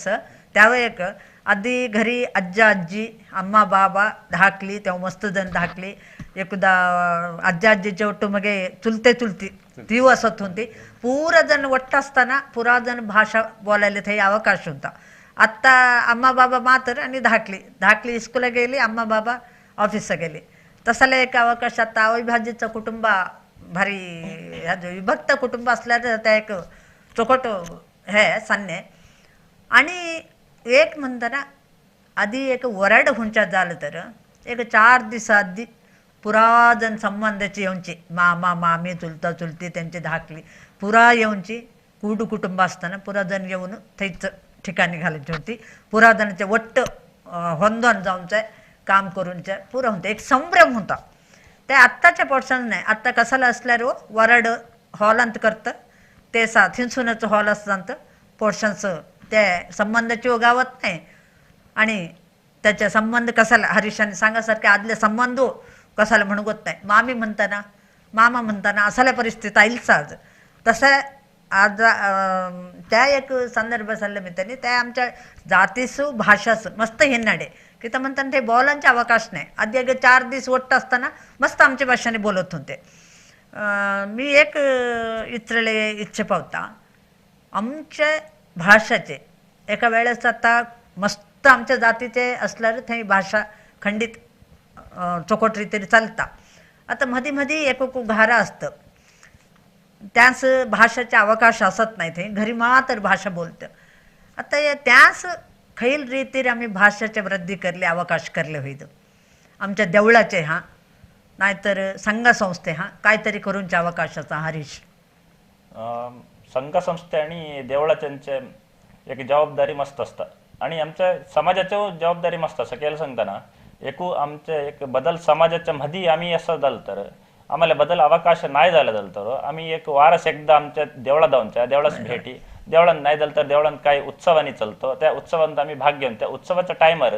त्यावर एक आधी घरी आज्जा आजी अम्मा बाबा धाकली तेव्हा मस्त जण धाकली, एकदा आज्जा आजीच्या ಒಟ್ಟು मगे चुलते चुलती ती वसत होती, पुरा जण वट्ट असताना पुरा जण भाषा बोलायला थंय अवकाश होता. आत्ता अम्मा बाबा मात्र आणि धाकली धाकली स्कूला गेली, अम्मा बाबा ऑफिसला गेले, तसाला एक अवकाश. आता अविभाजित कुटुंब भारी विभक्त कुटुंब असल्याचं त्या एक चोखट हे सान्य. आणि एक म्हणताना आधी एक वरड हुंच्या झालं तर एक 4 दिवस आधी पुरा जण संबंधाची येऊनची मामा मामी चुलता चुलती त्यांची धाकली पुरा येऊनची कुडू कुटुंब असताना पुरा जण येऊन थंयच ठिकाणी घालायची होती, पुरा जणांचे वट्ट होंदोन जाऊनचं काम करूनच्या पुरा होतं, एक संभ्रम होता. ते आत्ताच्या पोर्शन नाही, आत्ता कसाला असल्यावर वरड हॉलांत करतं ते सा थिंसूनच हॉल असतं पोर्शनचं ते संबंधाची गावत नाही. आणि त्याच्या संबंध कसाला हरीशाने सांगासारखे आदले संबंध कसाला म्हणू होत नाही, मामी म्हणताना मामा म्हणताना असाल्या परिस्थिती आईलच आज. तसं आज त्या एक संदर्भ चाललं मी त्यांनी त्या आमच्या जातीसू भाषाचं मस्त हिन्नाडे की तर म्हणताना ते बोलांचे अवकाश नाही. आधी एक 4 दिवस वट्ट असताना मस्त आमच्या भाषेने बोलत होते. मी एक इतरले इच्छा पावता आमच्या भाषाचे एका वेळेस आता मस्त आमच्या जातीचे असल्यावर थंय भाषा खंडित चोखट रीतीने चालता. आता मधी मधी एक घारा असतं त्यास भाषेचे अवकाश असत नाही, थंय घरी मात्र भाषा बोलतं. आता त्यास खैल रीतीने आम्ही भाषेचे वृद्धी करले अवकाश करले होईत आमच्या देवळाचे हां नाहीतर संघसंस्थे हां काहीतरी करूनच्या अवकाशाचा. हरीश, संघसंस्थे आणि देवळाच्यांचे एक जबाबदारी मस्त असता आणि आमच्या समाजाची जबाबदारी मस्त असता. केलं सांगताना एकू आमचे एक बदल समाजाच्या मध्ये आम्ही असं झालं तर आम्हाला बदल अवकाश नाही झाला झालं तर आम्ही एक वारस एकदा आमच्या देवळा जाऊनच्या देवळास भेटी, देवळात नाही झालं तर देवळात काही उत्सवाने चालतो त्या उत्सवांत आम्ही भाग घेऊन त्या उत्सवाच्या टायमार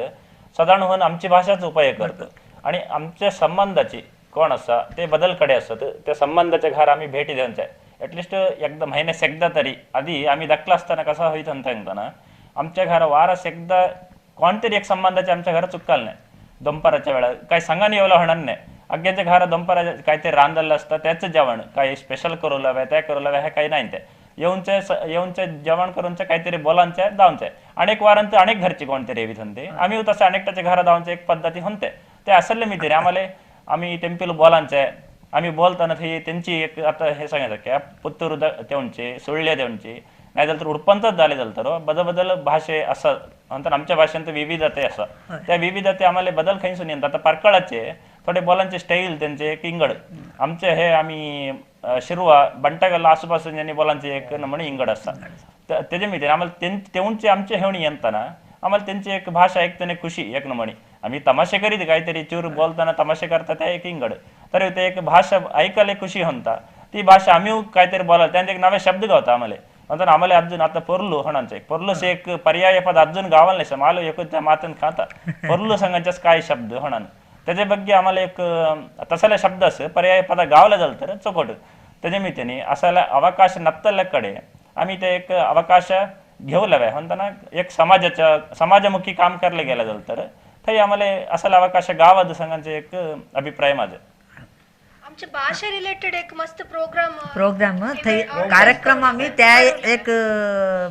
साधारण होऊन आमची भाषाच उपयोग करतो आणि आमच्या संबंधाची कोण असा ते बदलकडे असत त्या संबंधाच्या घर आम्ही भेटी द्यायच्या ॲटलिस्ट एकदा महिन्यास एकदा तरी. आधी आम्ही दाखला असताना कसा होईत सांगताना आमच्या घरा वारस एकदा कोणतरी एक संबंधाच्या आमच्या घरात चुकाल नाही, दंपाराच्या वेळा काही सांगाने येवला होणार नाही. अग्याच्या घरा दंपाराच्या काहीतरी रांधलेलं असतं त्याचं जेवण काही स्पेशल करू लाव्या त्या करू लाव्या ह्या काही नाही, ते येऊनचे येऊनचे जेवण करूनचे काहीतरी बोलांचे धावचे अनेक वारांत अनेक घरची कोणतरी येवीत होते. आम्ही तसं अनेकटाच्या घरा धावचे एक पद्धती होते ते असले मी तरी आम्हाला आम्ही टेम्पल बोलांचे आम्ही बोलताना ते त्यांची एक आता हे सांगायचं की पुत्तूर तेवणचे सुळ्ळे तेवणचे नाही झालं तर उडपंतच झाले झालं तर बदल बदल भाषे असं नंतर आमच्या भाषेंत विविधते असं त्या विविधते आम्हाला बदल खंयसून येतात. आता पारकळाचे थोडे बोलांचे स्टाईल त्यांचे एक इंगड. आमचे हे आम्ही शिरवा बंटागल्ला आसूपासून यांनी बोलांचे एक नमणी इंगड असता. तेजे मितीन आम्हाला तेवचे आमचे हेवणी येताना आम्हाला त्यांची एक भाषा ऐकताना खुशी एक नमणी. आम्ही तमाशे करीत काहीतरी चूर बोलताना तमाशे करता त्या एक इंगड, तरी ते एक भाषा ऐकायला खुशी होता. ती भाषा आम्ही काहीतरी बोलायला त्यांचे एक नवे शब्द गावता आम्हाला. नंतर आम्हाला अजून आता पोरलू होणांचे पोरलूस एक पर्याय पद अजून गावाला नाही मालो एक त्या मातन खाता पोरलू संघाच्याच काय शब्द होणार त्याच्या ಬಗ್ಗೆ आम्हाला एक तसला शब्द असं पर्याय पद गावला झालं तर चोखट. त्याच्या मितीने असायला अवकाश नत्तल्याकडे आम्ही ते एक अवकाश घेऊ लावे म्हणताना एक समाजाच्या समाजमुखी काम करायला गेलं झालं तर थंय आम्हाला असायला अवकाश गावात संघांचे एक अभिप्राय माझे. आमच्या भाषा रिलेटेड एक मस्त प्रोग्राम प्रोग्राम थंय कार्यक्रम आम्ही त्या एक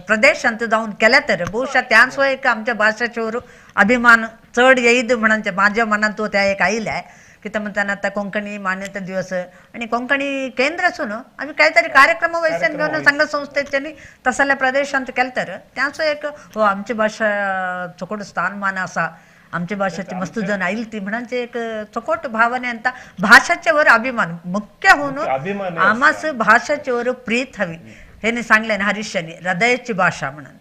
प्रदेशांत जाऊन केल्या तर बहुशा त्यांचो एक आमच्या भाषेच्यावर अभिमान चड येईत म्हणून माझ्या मनात तो त्या एक आयलाय की तर म्हणताना आता कोंकणी मान्यता दिवस आणि कोंकणी केंद्र असून आम्ही काहीतरी कार्यक्रम वैसन घेऊन संघ संस्थेच्यानी तसल्या प्रदेशांत केलं तर त्यांचो एक हो आमची भाषा चोकोट स्थानमान असा, आमच्या भाषेची मस्त जण आईल ती म्हणांचे एक चोकोट भावने अंत भाषेच्यावर अभिमान मुख्य होऊन आमास भाषेच्यावर प्रीत हवी. हे सांगले ना हरीशांनी हृदयाची भाषा म्हणून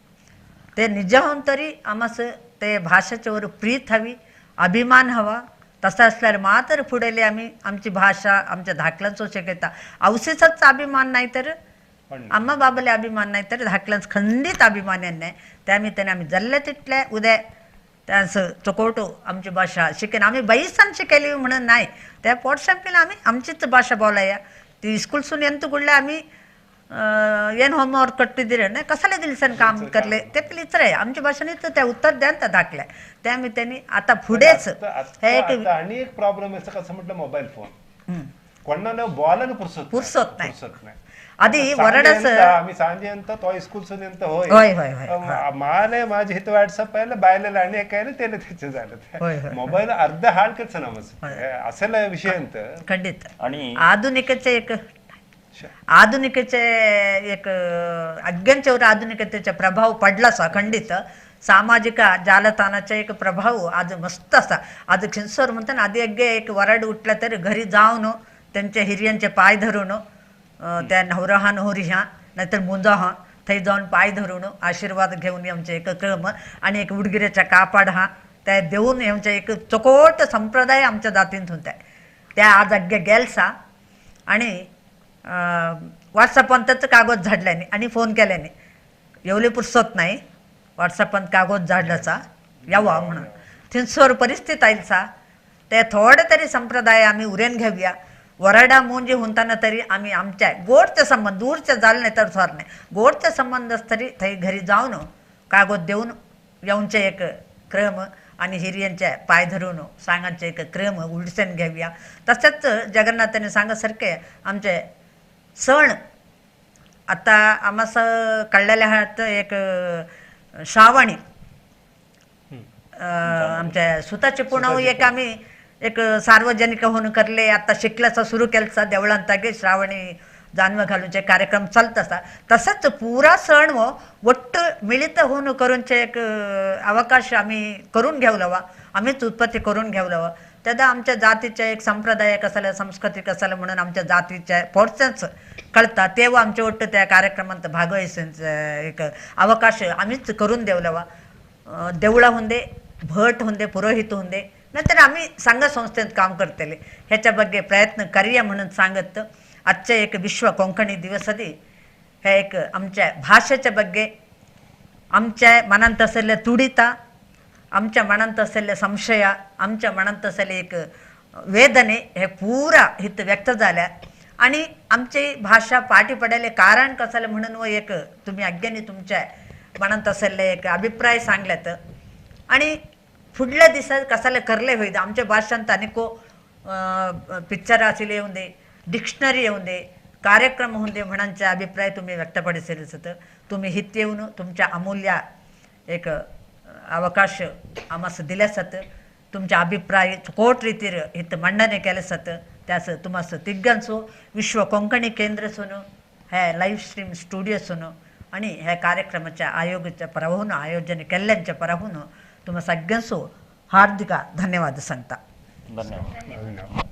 ते निजाहून तरी आमास ते भाषेच्यावर प्रीत हवी, अभिमान हवा. तसं असल्यावर मात्र पुढेले आम्ही आमची भाषा आमच्या धाकल्यांचो शिकयता. अवशेषच अभिमान नाही तर आम्हा बाबाले अभिमान नाही तर धाकल्यांच खंडित अभिमान नाही. त्यानिमित्ताने आम्ही जल्ले तितले उद्या त्यांचं चोकोटो आमची भाषा शिकेन. आम्ही बैसान शिकली म्हणून नाही, त्या पोटशंपीला आम्ही आमचीच भाषा बोलाया. ती स्कूलसून ಎಂತ ಕೂಡಲೇ आम्ही ಏನು ಹೋಮ್ವರ್ಕ್ ಕೊಟ್ಟಿದ್ದೀರ कसाला दिलसन काम करले ते प्लीज रे आमच्या भाषेने तर त्या उत्तर द्या त्या दाखल्या. त्या निमित्ताने आता पुढेच हे एक आणि एक प्रॉब्लेम असं कसं म्हटलं मोबाईल फोन कोणाला बोलायला पुरसत नाही. आधी वरडच आम्ही सांजे अंत तो स्कूल सून अंत होय होय होय होय माले माझे हित व्हॉट्सअप आयले बायले आणि काय त्याला त्याचे झालं मोबाईल अर्ध हाड कसं नमस असेल विषय अंत खंडित. आणि आधुनिकचे एक आधुनिकचे एक अज्ञांच्यावर आधुनिकतेचा प्रभाव पडलासा खंडित. सामाजिक जालताणाचा एक प्रभाव आज मस्त असा. आज खिंसोर म्हणताना आधी अग्गे एक वराड उठला तर घरी जाऊन त्यांच्या हिरियांचे पाय धरून त्या नवरा हा नवरी हा नाहीतर मुंजा हा थंय जाऊन पाय धरून आशीर्वाद घेऊन आमचे एक क्रम आणि एक उडगिऱ्याचा कापाड हा त्या देऊन आमच्या एक चकोट संप्रदाय आमच्या जातींत होता. त्या आज अग्गे गेलसा आणि व्हॉट्सअपांतच कागद झाडल्याने आणि फोन केल्याने एवढे पुरसत नाही. व्हॉट्सअपांत कागद झाडल्याचा यावा म्हणून थिंसोर परिस्थिती आईलसा ते थोडे तरी संप्रदाय आम्ही उरेन घेऊया. वराडा मुंजी होताना तरी आम्ही आमच्या गोडचे संबंध दूरचे झाले नाही तर सर नाही गोडचे संबंध तरी थंय घरी जाऊन कागद देऊन येऊनचे एक क्रम आणि हिरियांच्या पाय धरून सांगांचे एक क्रम उलसन घेऊया. तसंच जगन्नाथाने सांगासारखे आमचे सण आता आम्हास कळलेल्या हात एक श्रावणी आमच्या सुताचे पुणव एक आम्ही एक सार्वजनिक होऊन करले. आता शिकल्याचा सुरू केलचा देवळांतागे श्रावणी जानवं घालूनचे कार्यक्रम चालत असा. तसंच पुरा सण व वट्ट मिळित होऊन करूनचे एक अवकाश आम्ही करून घेऊ लावा, आम्हीच उत्पत्ती करून घेऊ लावा. त्यादा आमच्या जातीच्या एक संप्रदाय कसाला संस्कृती कसाला म्हणून आमच्या जातीच्या पोटच्याच कळता तेव्हा आमच्या वट्ट त्या कार्यक्रमात भागवायचं एक अवकाश आम्हीच करून देऊ लावा. देवळा हुंदे भट हुंदे पुरोहित हुंदे नंतर आम्ही संघ संस्थेत काम करतले ह्याच्या ಬಗ್ಗೆ प्रयत्न करूया म्हणून सांगत आजच्या एक विश्व कोंकणी दिवसादी हे एक आमच्या भाषेच्या ಬಗ್ಗೆ आमच्या मनांत असलेल्या तुडिता, आमच्या मनांत असलेल्या संशय, आमच्या मनांत असलेले एक वेदने हे पुरा हित व्यक्त झाल्या आणि आमची भाषा पाठी पडायला कारण कसाले म्हणून व एक तुम्ही अज्ञानी तुमच्या मनांत असलेले एक अभिप्राय सांगल्यात आणि फुडल्या दिसा कसाले करले होईल. आमच्या भाषांत अनेको पिक्चर असेल येऊन दे, डिक्शनरी येऊन दे, कार्यक्रम होऊन दे म्हणांचा अभिप्राय तुम्ही व्यक्त पडिसेल. तुम्ही हित येऊन तुमच्या अमूल्य एक अवकाश आम्हास दिल्यासत तुमच्या अभिप्राय चोकोट रीतीर हित मंडने केल्यासत त्यास तुम्हास तिग्गांचो विश्व कोंकणी केंद्र सुन हे लाईव्ह स्ट्रीम स्टुडिओ सुन आणि ह्या कार्यक्रमाच्या आयोगाच्या परहून आयोजन केल्ल्यांच्या परहून तुम्हा सगळ्यांचो हार्दिक धन्यवाद सांगता. धन्यवाद. धन्यवाद.